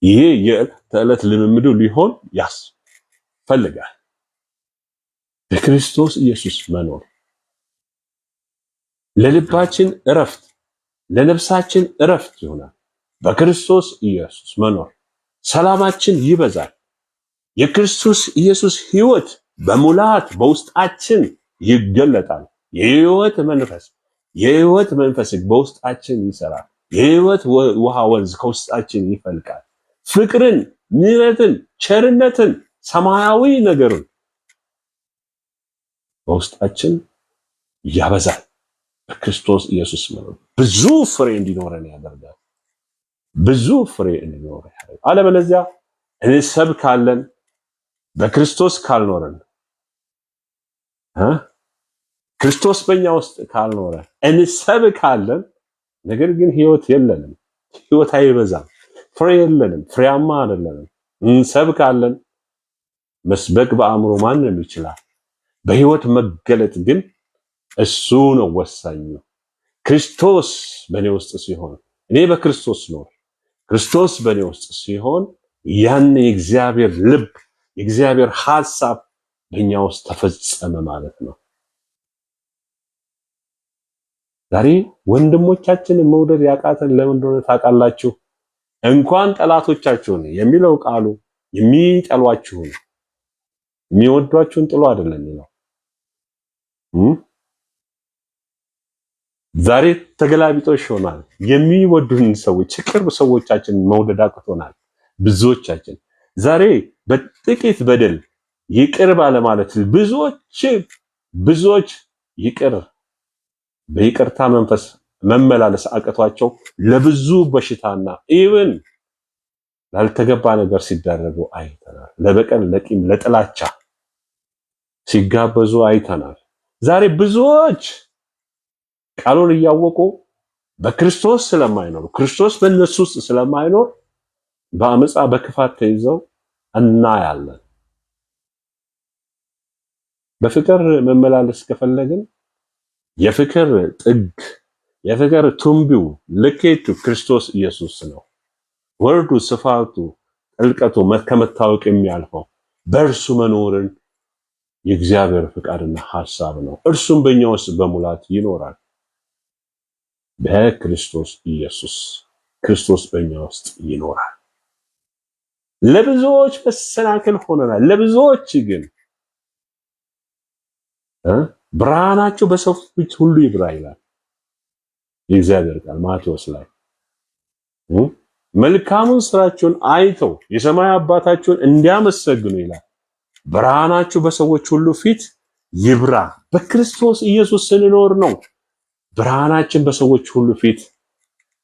ይሄ የዕለት ተዕለት ልምምዱ ሊሆን ያስፈልጋል። በክርስቶስ ኢየሱስ መኖር ለልባችን እረፍት፣ ለነፍሳችን እረፍት ይሆናል። በክርስቶስ ኢየሱስ መኖር ሰላማችን ይበዛል። የክርስቶስ ኢየሱስ ሕይወት በሙላት በውስጣችን ይገለጣል። የህይወት መንፈስ በውስጣችን ይሰራል። የህይወት ውሃ ወንዝ ከውስጣችን ይፈልቃል። ፍቅርን፣ ምሕረትን፣ ቸርነትን፣ ሰማያዊ ነገርን በውስጣችን ያበዛል። በክርስቶስ ኢየሱስ መኖር ብዙ ፍሬ እንዲኖረን ያደርጋል። ብዙ ፍሬ እንዲኖረን ያደርጋል። አለበለዚያ እንሰብካለን፣ በክርስቶስ ካልኖረን፣ ክርስቶስ በእኛ ውስጥ ካልኖረ እንሰብካለን፣ ነገር ግን ህይወት የለንም። ህይወት አይበዛም። ፍሬ የለንም። ፍሬያማ አይደለንም። እንሰብካለን። መስበክ በአእምሮ ማንም ይችላል። በህይወት መገለጥ ግን እሱ ነው ወሳኙ። ክርስቶስ በእኔ ውስጥ ሲሆን፣ እኔ በክርስቶስ ስኖር፣ ክርስቶስ በእኔ ውስጥ ሲሆን ያን የእግዚአብሔር ልብ፣ የእግዚአብሔር ሐሳብ በእኛ ውስጥ ተፈጸመ ማለት ነው። ዛሬ ወንድሞቻችንን መውደድ ያቃተን ለምን እንደሆነ ታውቃላችሁ? እንኳን ጠላቶቻችሁን የሚለው ቃሉ የሚጠሏችሁን፣ የሚወዷችሁን ጥሎ አይደለም የሚለው። ዛሬ ተገላቢጦሽ ሆኗል። የሚወዱን ሰዎች፣ ቅርብ ሰዎቻችንን መውደድ አቅቶናል። ብዙዎቻችን ዛሬ በጥቂት በደል ይቅር ባለማለት ብዙዎች ይቅር በይቅርታ መንፈስ መመላለስ አቅቷቸው ለብዙ በሽታና even ላልተገባ ነገር ሲዳረጉ አይተናል። ለበቀል፣ ለቂም፣ ለጥላቻ ሲጋበዙ አይተናል። ዛሬ ብዙዎች ቃሉን እያወቁ በክርስቶስ ስለማይኖሩ፣ ክርስቶስ በእነሱ ውስጥ ስለማይኖር በአመፃ በክፋት ተይዘው እናያለን። በፍቅር መመላለስ ከፈለግን የፍቅር ጥግ፣ የፍቅር ቱንቢው፣ ልኬቱ ክርስቶስ ኢየሱስ ነው። ወርዱ፣ ስፋቱ፣ ጥልቀቱ ከመታወቅ የሚያልፈው በእርሱ መኖርን የእግዚአብሔር ፍቃድና ሐሳብ ነው። እርሱም በእኛ ውስጥ በሙላት ይኖራል። በክርስቶስ ኢየሱስ ክርስቶስ በእኛ ውስጥ ይኖራል። ለብዙዎች መሰናክል ሆነናል። ለብዙዎች ግን ብርሃናቸው በሰው ፊት ሁሉ ይብራ ይላል የእግዚአብሔር ቃል ማቴዎስ ላይ። መልካሙን ስራችሁን አይተው የሰማይ አባታችሁን እንዲያመሰግኑ ይላል። ብርሃናችሁ በሰዎች ሁሉ ፊት ይብራ። በክርስቶስ ኢየሱስ ስንኖር ነው ብርሃናችን በሰዎች ሁሉ ፊት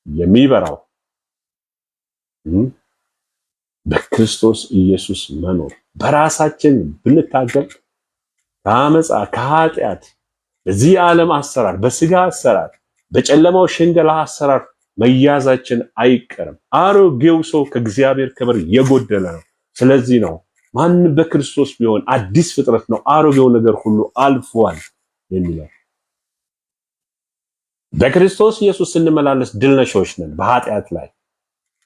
የሚበራው። በክርስቶስ ኢየሱስ መኖር፣ በራሳችን ብንታገል ከአመፃ፣ ከኃጢአት፣ በዚህ ዓለም አሰራር፣ በስጋ አሰራር፣ በጨለማው ሽንገላ አሰራር መያዛችን አይቀርም። አሮጌው ሰው ከእግዚአብሔር ክብር የጎደለ ነው። ስለዚህ ነው ማንም በክርስቶስ ቢሆን አዲስ ፍጥረት ነው፣ አሮጌው ነገር ሁሉ አልፏል የሚለው። በክርስቶስ ኢየሱስ ስንመላለስ ድል ነሺዎች ነን በኃጢአት ላይ።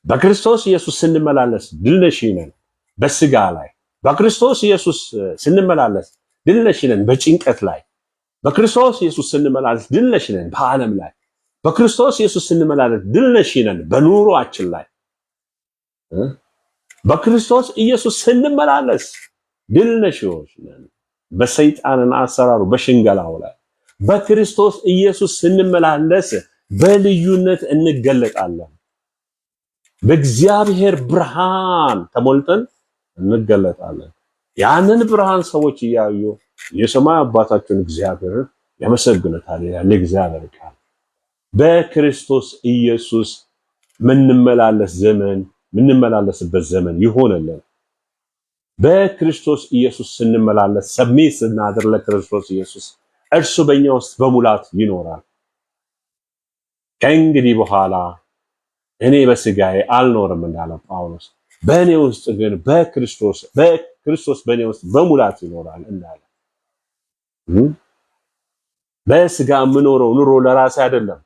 በክርስቶስ ኢየሱስ ስንመላለስ ድል ነሺ ነን በስጋ ላይ። በክርስቶስ ኢየሱስ ስንመላለስ ድል ነሺ ነን በጭንቀት ላይ። በክርስቶስ ኢየሱስ ስንመላለስ ድል ነሺ ነን በዓለም ላይ። በክርስቶስ ኢየሱስ ስንመላለስ ድል ነሺ ነን በኑሯችን ላይ። በክርስቶስ ኢየሱስ ስንመላለስ ድል ነሺዎች ነን በሰይጣንና አሰራሩ፣ በሽንገላው ላይ። በክርስቶስ ኢየሱስ ስንመላለስ በልዩነት እንገለጣለን። በእግዚአብሔር ብርሃን ተሞልተን እንገለጣለን። ያንን ብርሃን ሰዎች እያዩ የሰማይ አባታቸውን እግዚአብሔርን ያመሰግኑታል ይላል የእግዚአብሔር ቃል። በክርስቶስ ኢየሱስ ምንመላለስ ዘመን የምንመላለስበት ዘመን ይሆንልን። በክርስቶስ ኢየሱስ ስንመላለስ፣ submit ስናደርግ ለክርስቶስ ኢየሱስ፣ እርሱ በእኛ ውስጥ በሙላት ይኖራል። ከእንግዲህ በኋላ እኔ በስጋዬ አልኖርም እንዳለ ጳውሎስ፣ በእኔ ውስጥ ግን በክርስቶስ በእኔ ውስጥ በሙላት ይኖራል እንዳለ፣ በስጋ የምኖረው ኑሮ ለራሴ አይደለም፣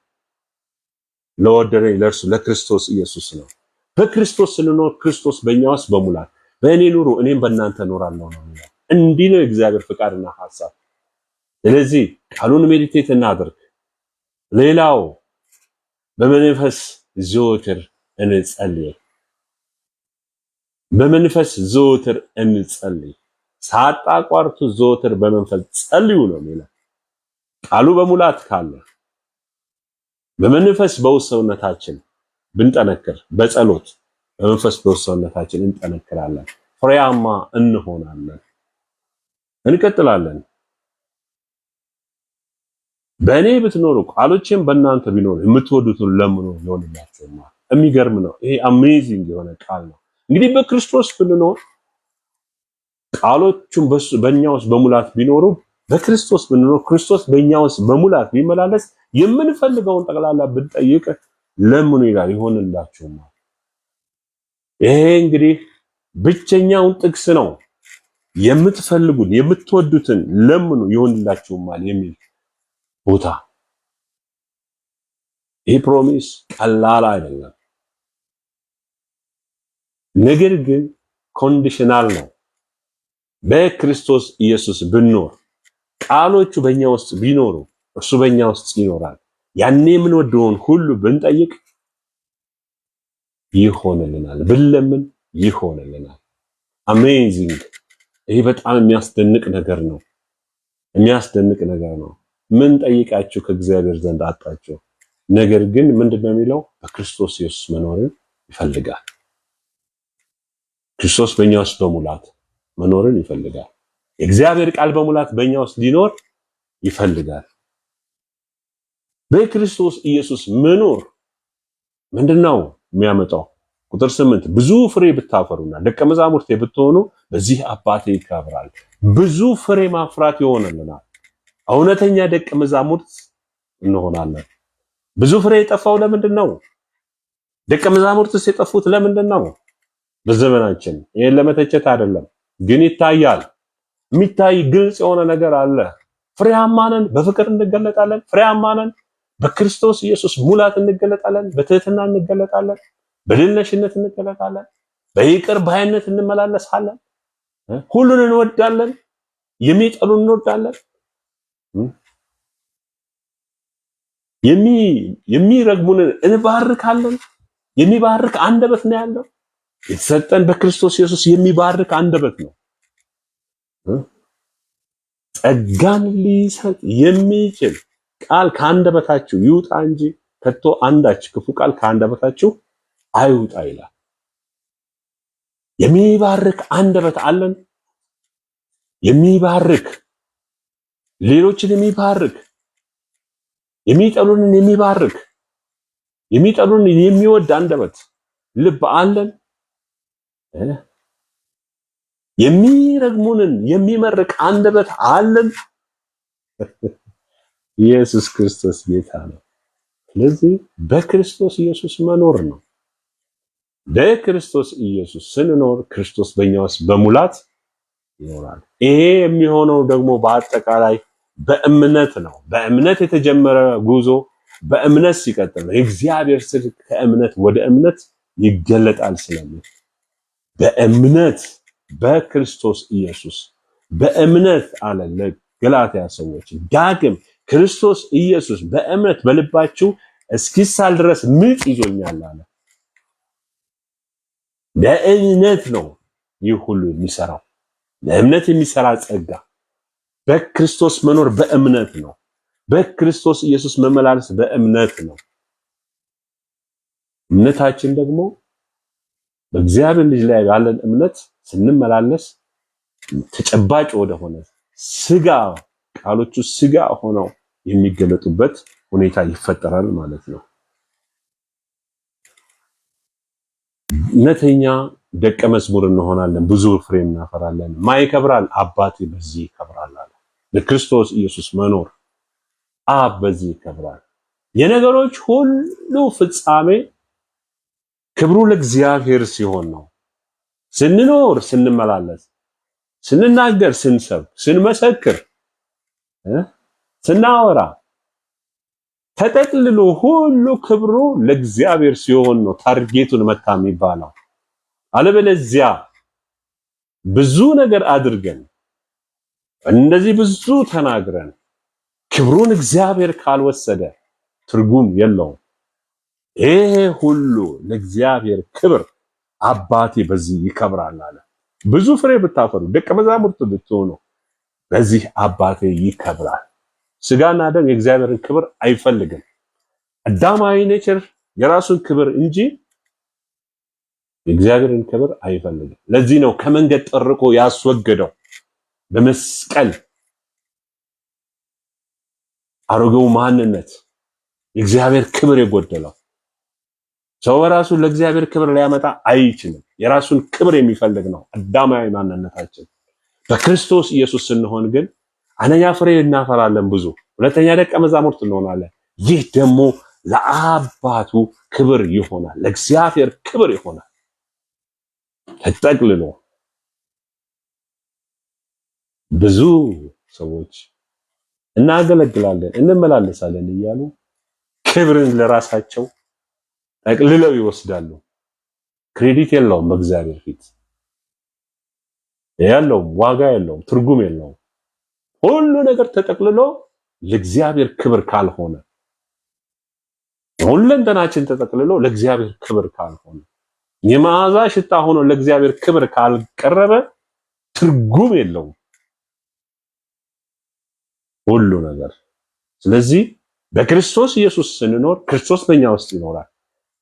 ለወደደኝ ለእርሱ ለክርስቶስ ኢየሱስ ነው። በክርስቶስ ስንኖር ክርስቶስ በእኛ ውስጥ በሙላት፣ በእኔ ኑሩ እኔም በእናንተ እኖራለሁ ነው የሚለው። እንዲህ ነው የእግዚአብሔር ፍቃድና ሐሳብ። ስለዚህ ቃሉን meditate እናድርግ። ሌላው በመንፈስ ዘወትር እንጸልይ። በመንፈስ ዘወትር እንጸልይ። ሳታቋርጡ ዘወትር በመንፈስ ጸልዩ ነው የሚለው። ቃሉ በሙላት ካለ፣ በመንፈስ በውስጥ ሰውነታችን ብንጠነክር፣ በጸሎት በመንፈስ በውስጥ ሰውነታችን እንጠነክራለን፣ ፍሬያማ እንሆናለን። እንቀጥላለን። በእኔ ብትኖሩ ቃሎቼም በእናንተ ቢኖሩ የምትወዱትን ለምኑ ይሆንላችኋል። የሚገርም ነው። ይሄ amazing የሆነ ቃል ነው። እንግዲህ በክርስቶስ ብንኖር፣ ቃሎቹም በእኛ ውስጥ በሙላት ቢኖሩ፣ በክርስቶስ ብንኖር፣ ክርስቶስ በእኛ ውስጥ በሙላት ቢመላለስ፣ የምንፈልገውን ጠቅላላ ብንጠይቅ ለምኑ ይላል፣ ይሆንላችኋል። ይሄ እንግዲህ ብቸኛውን ጥቅስ ነው። የምትፈልጉት የምትወዱትን ለምኑ ይሆንላችሁማል የሚል ቦታ። ይህ promise ቀላል አይደለም። ነገር ግን conditional ነው። በክርስቶስ ኢየሱስ ብንኖር፣ ቃሎቹ በእኛ ውስጥ ቢኖሩ፣ እርሱ በእኛ ውስጥ ይኖራል። ያኔ የምንወደውን ሁሉ ብንጠይቅ ይሆንልናል፣ ብንለምን ይሆንልናል። Amazing! ይሄ በጣም የሚያስደንቅ ነገር ነው። የሚያስደንቅ ነገር ነው። ምን ጠይቃችሁ ከእግዚአብሔር ዘንድ አጣችሁ? ነገር ግን ምንድነው የሚለው? በክርስቶስ ኢየሱስ መኖርን ይፈልጋል። ክርስቶስ በእኛ ውስጥ በሙላት መኖርን ይፈልጋል። የእግዚአብሔር ቃል በሙላት በእኛ ውስጥ ሊኖር ይፈልጋል። በክርስቶስ ኢየሱስ መኖር ምንድነው የሚያመጣው? ቁጥር 8፣ ብዙ ፍሬ ብታፈሩና ደቀ መዛሙርቴ ብትሆኑ በዚህ አባቴ ይከብራል። ብዙ ፍሬ ማፍራት ይሆንልናል። እውነተኛ ደቀ መዛሙርት እንሆናለን። ብዙ ፍሬ የጠፋው ለምንድን ነው? ደቀ መዛሙርትስ የጠፉት ለምንድን ነው? በዘመናችን ይሄን ለመተቸት አይደለም፣ ግን ይታያል። የሚታይ ግልጽ የሆነ ነገር አለ። ፍሬያማ ነን፣ በፍቅር እንገለጣለን። ፍሬያማ ነን፣ በክርስቶስ ኢየሱስ ሙላት እንገለጣለን። በትህትና እንገለጣለን። በድል ነሽነት እንገለጣለን። በይቅር ባይነት እንመላለሳለን። ሁሉን እንወዳለን። የሚጠሉን እንወዳለን። የሚረግሙንን እንባርካለን። የሚባርክ አንደበት ነው ያለው። የተሰጠን በክርስቶስ ኢየሱስ የሚባርክ አንደበት ነው። ጸጋን ሊሰጥ የሚችል ቃል ከአንደበታችሁ ይውጣ እንጂ ከቶ አንዳች ክፉ ቃል ከአንደበታችሁ አይውጣ ይላል። የሚባርክ አንደበት አለን። የሚባርክ፣ ሌሎችን የሚባርክ፣ የሚጠሉንን የሚባርክ፣ የሚጠሉንን የሚወድ አንደበት ልብ አለን። የሚረግሙንን የሚመርቅ አንደበት አለን። ኢየሱስ ክርስቶስ ጌታ ነው። ስለዚህ በክርስቶስ ኢየሱስ መኖር ነው። በክርስቶስ ኢየሱስ ስንኖር ክርስቶስ በእኛ ውስጥ በሙላት ይኖራል። ይሄ የሚሆነው ደግሞ በአጠቃላይ በእምነት ነው። በእምነት የተጀመረ ጉዞ በእምነት ሲቀጥል ነው። የእግዚአብሔር ጽድቅ ከእምነት ወደ እምነት ይገለጣል ስለሚል፣ በእምነት በክርስቶስ ኢየሱስ በእምነት አለ ለገላትያ ሰዎች፣ ዳግም ክርስቶስ ኢየሱስ በእምነት በልባችሁ እስኪሳል ድረስ ምጥ ይዞኛል አለ። በእምነት ነው ይህ ሁሉ የሚሰራው። በእምነት የሚሰራ ጸጋ፣ በክርስቶስ መኖር በእምነት ነው። በክርስቶስ ኢየሱስ መመላለስ በእምነት ነው። እምነታችን ደግሞ በእግዚአብሔር ልጅ ላይ ባለን እምነት ስንመላለስ ተጨባጭ ወደሆነ ስጋ፣ ቃሎቹ ስጋ ሆነው የሚገለጡበት ሁኔታ ይፈጠራል ማለት ነው። እውነተኛ ደቀ መዝሙር እንሆናለን፣ ብዙ ፍሬ እናፈራለን። ማን ይከብራል? አባቴ በዚህ ይከብራል አለ። በክርስቶስ ኢየሱስ መኖር አብ በዚህ ይከብራል። የነገሮች ሁሉ ፍጻሜ ክብሩ ለእግዚአብሔር ሲሆን ነው። ስንኖር፣ ስንመላለስ፣ ስንናገር፣ ስንሰብክ፣ ስንመሰክር፣ ስናወራ ተጠቅልሎ ሁሉ ክብሩ ለእግዚአብሔር ሲሆን ነው target ኡን መታ የሚባለው። አለበለዚያ ብዙ ነገር አድርገን፣ እንደዚህ ብዙ ተናግረን ክብሩን እግዚአብሔር ካልወሰደ ትርጉም የለውም። ይሄ ሁሉ ለእግዚአብሔር ክብር፣ አባቴ በዚህ ይከብራል አለ። ብዙ ፍሬ ብታፈሩ፣ ደቀ መዛሙርት ብትሆኑ በዚህ አባቴ ይከብራል። ስጋና ደም የእግዚአብሔርን ክብር አይፈልግም። አዳማዊ nature የራሱን ክብር እንጂ የእግዚአብሔርን ክብር አይፈልግም። ለዚህ ነው ከመንገድ ጠርቆ ያስወገደው በመስቀል። አሮጌው ማንነት፣ የእግዚአብሔር ክብር የጎደለው ሰው በራሱ ለእግዚአብሔር ክብር ሊያመጣ አይችልም። የራሱን ክብር የሚፈልግ ነው አዳማዊ ማንነታችን። በክርስቶስ ኢየሱስ ስንሆን ግን አንደኛ ፍሬ እናፈራለን ብዙ፣ ሁለተኛ ደቀ መዛሙርት እንሆናለን። ይህ ደግሞ ለአባቱ ክብር ይሆናል፣ ለእግዚአብሔር ክብር ይሆናል። ተጠቅልሎ ብዙ ሰዎች እናገለግላለን፣ እንመላለሳለን እያሉ ክብርን ለራሳቸው ጠቅልለው ይወስዳሉ። Credit የለውም፣ በእግዚአብሔር ፊት ያለውም ዋጋ የለውም፣ ትርጉም የለውም። ሁሉ ነገር ተጠቅልሎ ለእግዚአብሔር ክብር ካልሆነ፣ ሁለንተናችን ተጠቅልሎ ለእግዚአብሔር ክብር ካልሆነ፣ የመዓዛ ሽታ ሆኖ ለእግዚአብሔር ክብር ካልቀረበ ትርጉም የለውም ሁሉ ነገር። ስለዚህ በክርስቶስ ኢየሱስ ስንኖር ክርስቶስ በእኛ ውስጥ ይኖራል።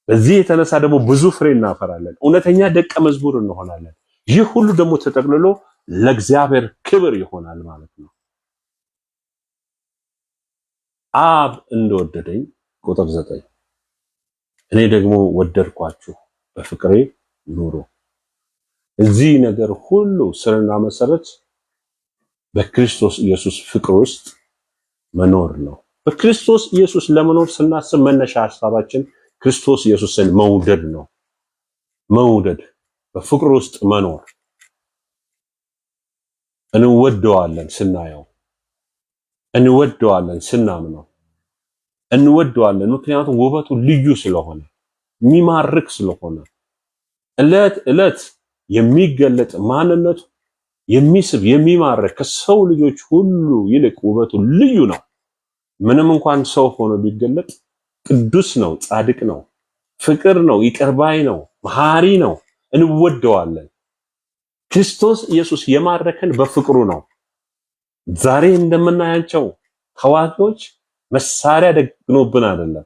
በዚህ የተነሳ ደግሞ ብዙ ፍሬ እናፈራለን፣ እውነተኛ ደቀ መዝሙር እንሆናለን። ይህ ሁሉ ደግሞ ተጠቅልሎ ለእግዚአብሔር ክብር ይሆናል ማለት ነው። አብ እንደወደደኝ፣ ቁጥር 9፣ እኔ ደግሞ ወደድኳችሁ፣ በፍቅሬ ኑሩ። እዚህ ነገር ሁሉ ስርና መሰረት በክርስቶስ ኢየሱስ ፍቅር ውስጥ መኖር ነው። በክርስቶስ ኢየሱስ ለመኖር ስናስብ መነሻ ሀሳባችን ክርስቶስ ኢየሱስን መውደድ ነው። መውደድ፣ በፍቅር ውስጥ መኖር። እንወደዋለን ስናየው፣ እንወደዋለን ስናምነው፣ እንወደዋለን ምክንያቱም ውበቱ ልዩ ስለሆነ፣ የሚማርክ ስለሆነ፣ እለት እለት የሚገለጥ ማንነቱ የሚስብ፣ የሚማርክ፣ ከሰው ልጆች ሁሉ ይልቅ ውበቱ ልዩ ነው። ምንም እንኳን ሰው ሆኖ ቢገለጥ ቅዱስ ነው፣ ጻድቅ ነው፣ ፍቅር ነው፣ ይቅር ባይ ነው፣ መሐሪ ነው። እንወደዋለን። ክርስቶስ ኢየሱስ የማረከን በፍቅሩ ነው። ዛሬ እንደምናያቸው ተዋጊዎች መሳሪያ ደግኖብን አይደለም፣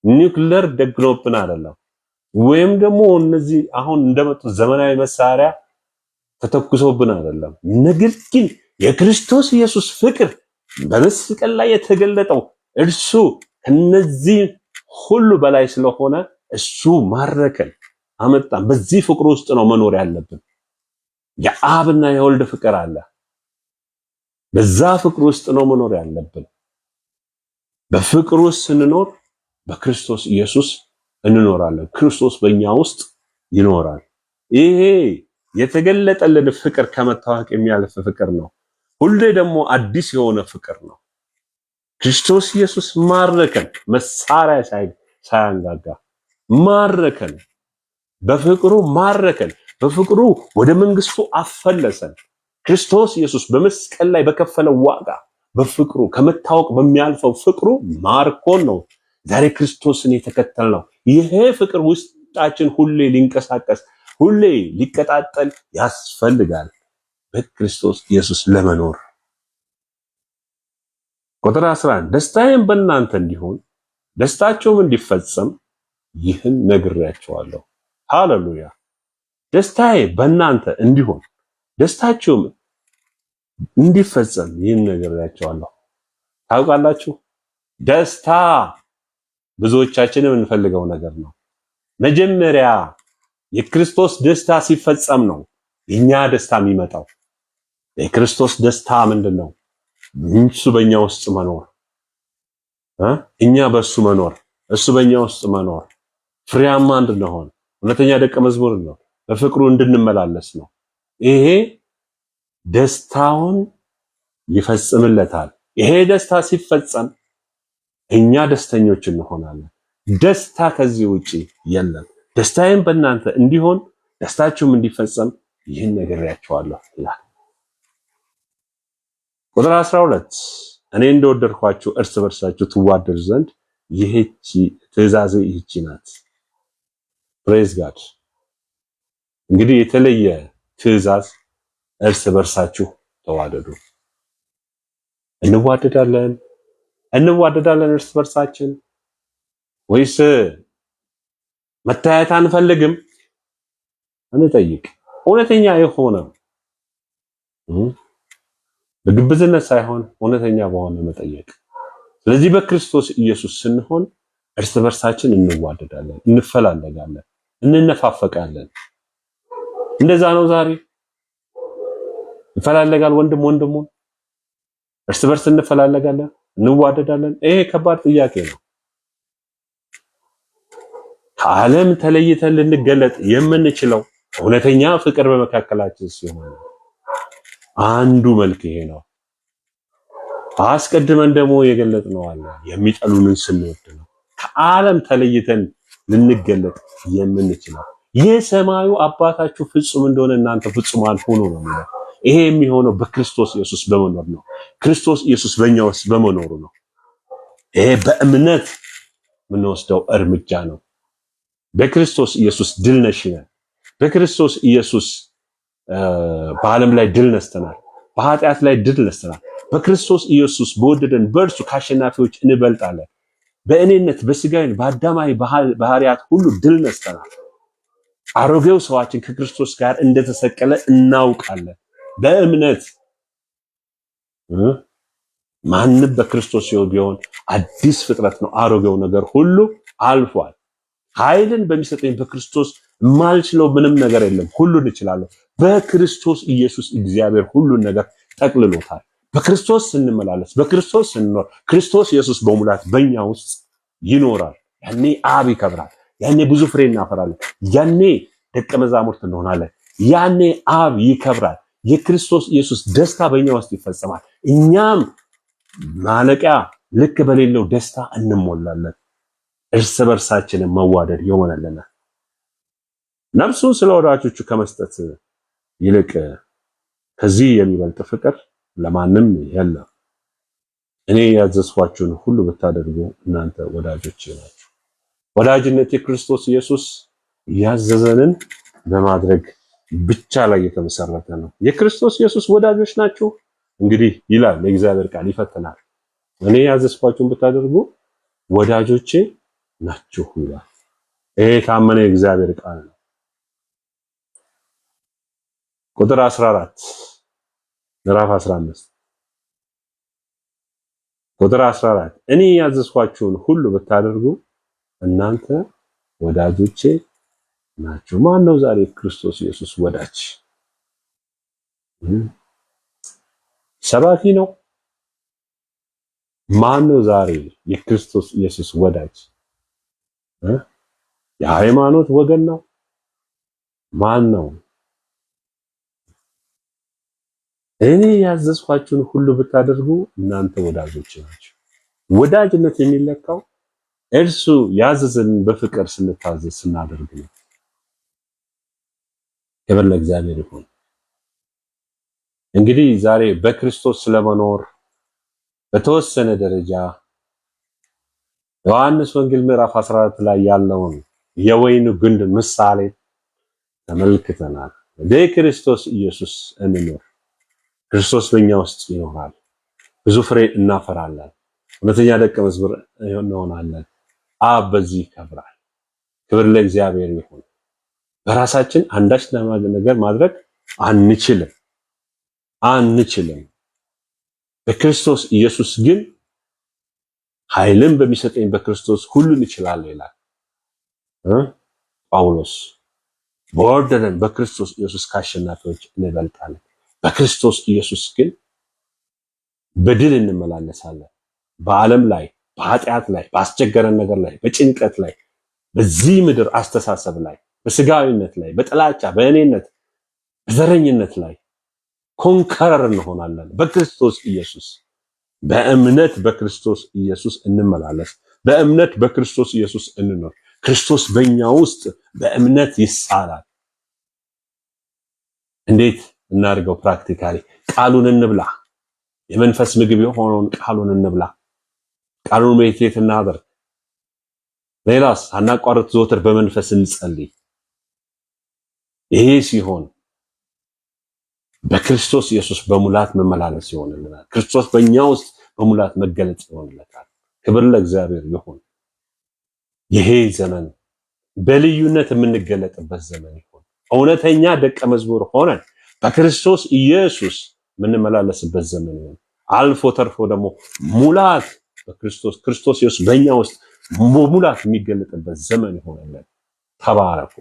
ኒውክለር ደግኖብን አይደለም፣ ወይም ደግሞ እነዚህ አሁን እንደመጡ ዘመናዊ መሳሪያ ተተኩሶብን አይደለም። ነገር ግን የክርስቶስ ኢየሱስ ፍቅር፣ በመስቀል ላይ የተገለጠው እርሱ ከነዚህ ሁሉ በላይ ስለሆነ እሱ ማረከን፣ አመጣን። በዚህ ፍቅር ውስጥ ነው መኖር ያለብን። የአብና የወልድ ፍቅር አለ። በዛ ፍቅር ውስጥ ነው መኖር ያለብን። በፍቅር ውስጥ ስንኖር በክርስቶስ ኢየሱስ እንኖራለን። ክርስቶስ በእኛ ውስጥ ይኖራል። ይሄ የተገለጠልን ፍቅር ከመታወቅ የሚያልፍ ፍቅር ነው። ሁሌ ደግሞ አዲስ የሆነ ፍቅር ነው። ክርስቶስ ኢየሱስ ማረከን፣ መሳሪያ ሳያንጋጋ ማረከን፣ በፍቅሩ ማረከን፣ በፍቅሩ ወደ መንግስቱ አፈለሰን። ክርስቶስ ኢየሱስ በመስቀል ላይ በከፈለው ዋጋ፣ በፍቅሩ፣ ከመታወቅ በሚያልፈው ፍቅሩ ማርኮን ነው ዛሬ ክርስቶስን የተከተልነው። ይሄ ፍቅር ውስጣችን ሁሌ ሊንቀሳቀስ፣ ሁሌ ሊቀጣጠል ያስፈልጋል በክርስቶስ ኢየሱስ ለመኖር። ቁጥር 11፣ ደስታዬም በእናንተ እንዲሆን ደስታቸውም እንዲፈጸም ይህን ነግሬያቸዋለሁ። ሃሌሉያ! ደስታዬ በእናንተ እንዲሆን ደስታቸውም እንዲፈጸም ይህን ነግሬያቸዋለሁ። ታውቃላችሁ፣ ደስታ ብዙዎቻችን የምንፈልገው ነገር ነው። መጀመሪያ የክርስቶስ ደስታ ሲፈጸም ነው የኛ ደስታ የሚመጣው። የክርስቶስ ደስታ ምንድን ነው? እሱ በእኛ ውስጥ መኖር፣ እኛ በእሱ መኖር፣ እሱ በእኛ ውስጥ መኖር፣ ፍሬያማ እንድንሆን፣ እውነተኛ ደቀ መዝሙር ነው፣ በፍቅሩ እንድንመላለስ ነው። ይሄ ደስታውን ይፈጽምለታል። ይሄ ደስታ ሲፈጸም እኛ ደስተኞች እንሆናለን። ደስታ ከዚህ ውጪ የለም። ደስታዬም በእናንተ እንዲሆን ደስታችሁም እንዲፈጸም ይህን ነግሬያችኋለሁ ይላል። ቁጥር 12፣ እኔ እንደወደድኳችሁ እርስ በርሳችሁ ትዋደዱ ዘንድ ይህቺ ትእዛዜ ይህቺ ናት። Praise God። እንግዲህ የተለየ ትእዛዝ እርስ በርሳችሁ ተዋደዱ። እንዋደዳለን እንዋደዳለን እርስ በርሳችን ወይስ መታየት አንፈልግም? እንጠይቅ። እውነተኛ የሆነ፣ በግብዝነት ሳይሆን እውነተኛ በሆነ መጠየቅ። ስለዚህ በክርስቶስ ኢየሱስ ስንሆን እርስ በርሳችን እንዋደዳለን፣ እንፈላለጋለን፣ እንነፋፈቃለን። እንደዛ ነው። ዛሬ እንፈላለጋል፣ ወንድም ወንድሙን፣ እርስ በርስ እንፈላለጋለን፣ እንዋደዳለን። ይሄ ከባድ ጥያቄ ነው። ከዓለም ተለይተን ልንገለጥ የምንችለው እውነተኛ ፍቅር በመካከላችን ሲሆን አንዱ መልክ ይሄ ነው። አስቀድመን ደግሞ የገለጥነው አለ፣ የሚጠሉንን ስንወድ ነው። ከዓለም ተለይተን ልንገለጥ የምንችለው የሰማዩ አባታችሁ ፍጹም እንደሆነ እናንተ ፍጹማን ሁኑ ነው የሚለው። ይሄ የሚሆነው በክርስቶስ ኢየሱስ በመኖር ነው። ክርስቶስ ኢየሱስ በእኛ ውስጥ በመኖሩ ነው። ይሄ በእምነት የምንወስደው እርምጃ ነው። በክርስቶስ ኢየሱስ ድል ነሺ ነን። በክርስቶስ ኢየሱስ በዓለም ላይ ድል ነስተናል። በኃጢአት ላይ ድል ነስተናል። በክርስቶስ ኢየሱስ በወደደን በእርሱ ከአሸናፊዎች እንበልጣለን። በእኔነት፣ በስጋዊ፣ በአዳማዊ ባህሪያት ሁሉ ድል ነስተናል። አሮጌው ሰዋችን ከክርስቶስ ጋር እንደተሰቀለ እናውቃለን። በእምነት ማንም በክርስቶስ ቢሆን አዲስ ፍጥረት ነው። አሮጌው ነገር ሁሉ አልፏል። ኃይልን በሚሰጠኝ በክርስቶስ የማልችለው ምንም ነገር የለም። ሁሉን እችላለሁ። በክርስቶስ ኢየሱስ እግዚአብሔር ሁሉን ነገር ጠቅልሎታል። በክርስቶስ ስንመላለስ፣ በክርስቶስ ስንኖር፣ ክርስቶስ ኢየሱስ በሙላት በእኛ ውስጥ ይኖራል። ያኔ አብ ይከብራል። ያኔ ብዙ ፍሬ እናፈራለን። ያኔ ደቀ መዛሙርት እንሆናለን። ያኔ አብ ይከብራል። የክርስቶስ ኢየሱስ ደስታ በእኛ ውስጥ ይፈጸማል። እኛም ማለቂያ ልክ በሌለው ደስታ እንሞላለን። እርስ በርሳችንን መዋደድ ይሆንልናል። ነፍሱን ስለ ወዳጆቹ ከመስጠት ይልቅ ከዚህ የሚበልጥ ፍቅር ለማንም የለም። እኔ ያዘዝኳችሁን ሁሉ ብታደርጉ እናንተ ወዳጆቼ ናችሁ። ወዳጅነት የክርስቶስ ኢየሱስ ያዘዘንን በማድረግ ብቻ ላይ የተመሰረተ ነው። የክርስቶስ ኢየሱስ ወዳጆች ናችሁ እንግዲህ ይላል የእግዚአብሔር ቃል፣ ይፈትናል። እኔ ያዘዝኳችሁን ብታደርጉ ወዳጆቼ ናችሁ ይላል። ይሄ የታመነ የእግዚአብሔር ቃል ነው። ቁጥር 14፣ ምዕራፍ 15 ቁጥር 14፣ እኔ ያዘዝኳችሁን ሁሉ ብታደርጉ እናንተ ወዳጆቼ ናችሁ። ማን ነው ዛሬ ክርስቶስ ኢየሱስ ወዳጅ? ሰባኪ ነው? ማን ነው ዛሬ የክርስቶስ ኢየሱስ ወዳጅ? የሃይማኖት ወገን ነው? ማን ነው? እኔ ያዘዝኳችሁን ሁሉ ብታደርጉ እናንተ ወዳጆች ናችሁ። ወዳጅነት የሚለካው እርሱ ያዘዘን በፍቅር ስንታዘዝ፣ ስናደርግ ነው። ክብር ለእግዚአብሔር ይሁን። እንግዲህ ዛሬ በክርስቶስ ስለመኖር በተወሰነ ደረጃ ዮሐንስ ወንጌል ምዕራፍ 14 ላይ ያለውን የወይን ግንድ ምሳሌ ተመልክተናል። በክርስቶስ ኢየሱስ እንኖር። ክርስቶስ በእኛ ውስጥ ይኖራል። ብዙ ፍሬ እናፈራለን። እውነተኛ ደቀ መዝሙር እንሆናለን። አብ በዚህ ይከብራል። ክብር ለእግዚአብሔር ይሁን። በራሳችን አንዳች ነገር ማድረግ አንችልም አንችልም። በክርስቶስ ኢየሱስ ግን፣ ኃይልን በሚሰጠኝ በክርስቶስ ሁሉን እችላለሁ ይላል ጳውሎስ። በወደደን በክርስቶስ ኢየሱስ ከአሸናፊዎች እንበልጣለን። በክርስቶስ ኢየሱስ ግን በድል እንመላለሳለን። በዓለም ላይ፣ በኃጢአት ላይ፣ በአስቸገረን ነገር ላይ፣ በጭንቀት ላይ፣ በዚህ ምድር አስተሳሰብ ላይ፣ በስጋዊነት ላይ፣ በጥላቻ፣ በእኔነት፣ በዘረኝነት ላይ conqueror እንሆናለን። በክርስቶስ ኢየሱስ በእምነት በክርስቶስ ኢየሱስ እንመላለስ። በእምነት በክርስቶስ ኢየሱስ እንኖር። ክርስቶስ በእኛ ውስጥ በእምነት ይሳላል። እንዴት እናድርገው? Practically ቃሉን እንብላ። የመንፈስ ምግብ የሆነውን ቃሉን እንብላ። ቃሉን meditate እናድርግ። ሌላስ፣ ሳናቋርጥ ዘወትር በመንፈስ እንጸልይ። ይሄ ሲሆን በክርስቶስ ኢየሱስ በሙላት መመላለስ ይሆንልናል። ክርስቶስ በእኛ ውስጥ በሙላት መገለጽ ይሆንለታል። ክብር ለእግዚአብሔር ይሁን። ይሄ ዘመን በልዩነት የምንገለጥበት ዘመን ይሁን። እውነተኛ ደቀ መዝሙር ሆነን በክርስቶስ ኢየሱስ የምንመላለስበት ዘመን ይሁን። አልፎ ተርፎ ደግሞ ሙላት በክርስቶስ ክርስቶስ ኢየሱስ በእኛ ውስጥ በሙላት የሚገለጥበት ዘመን ይሆንልን። ተባረኩ።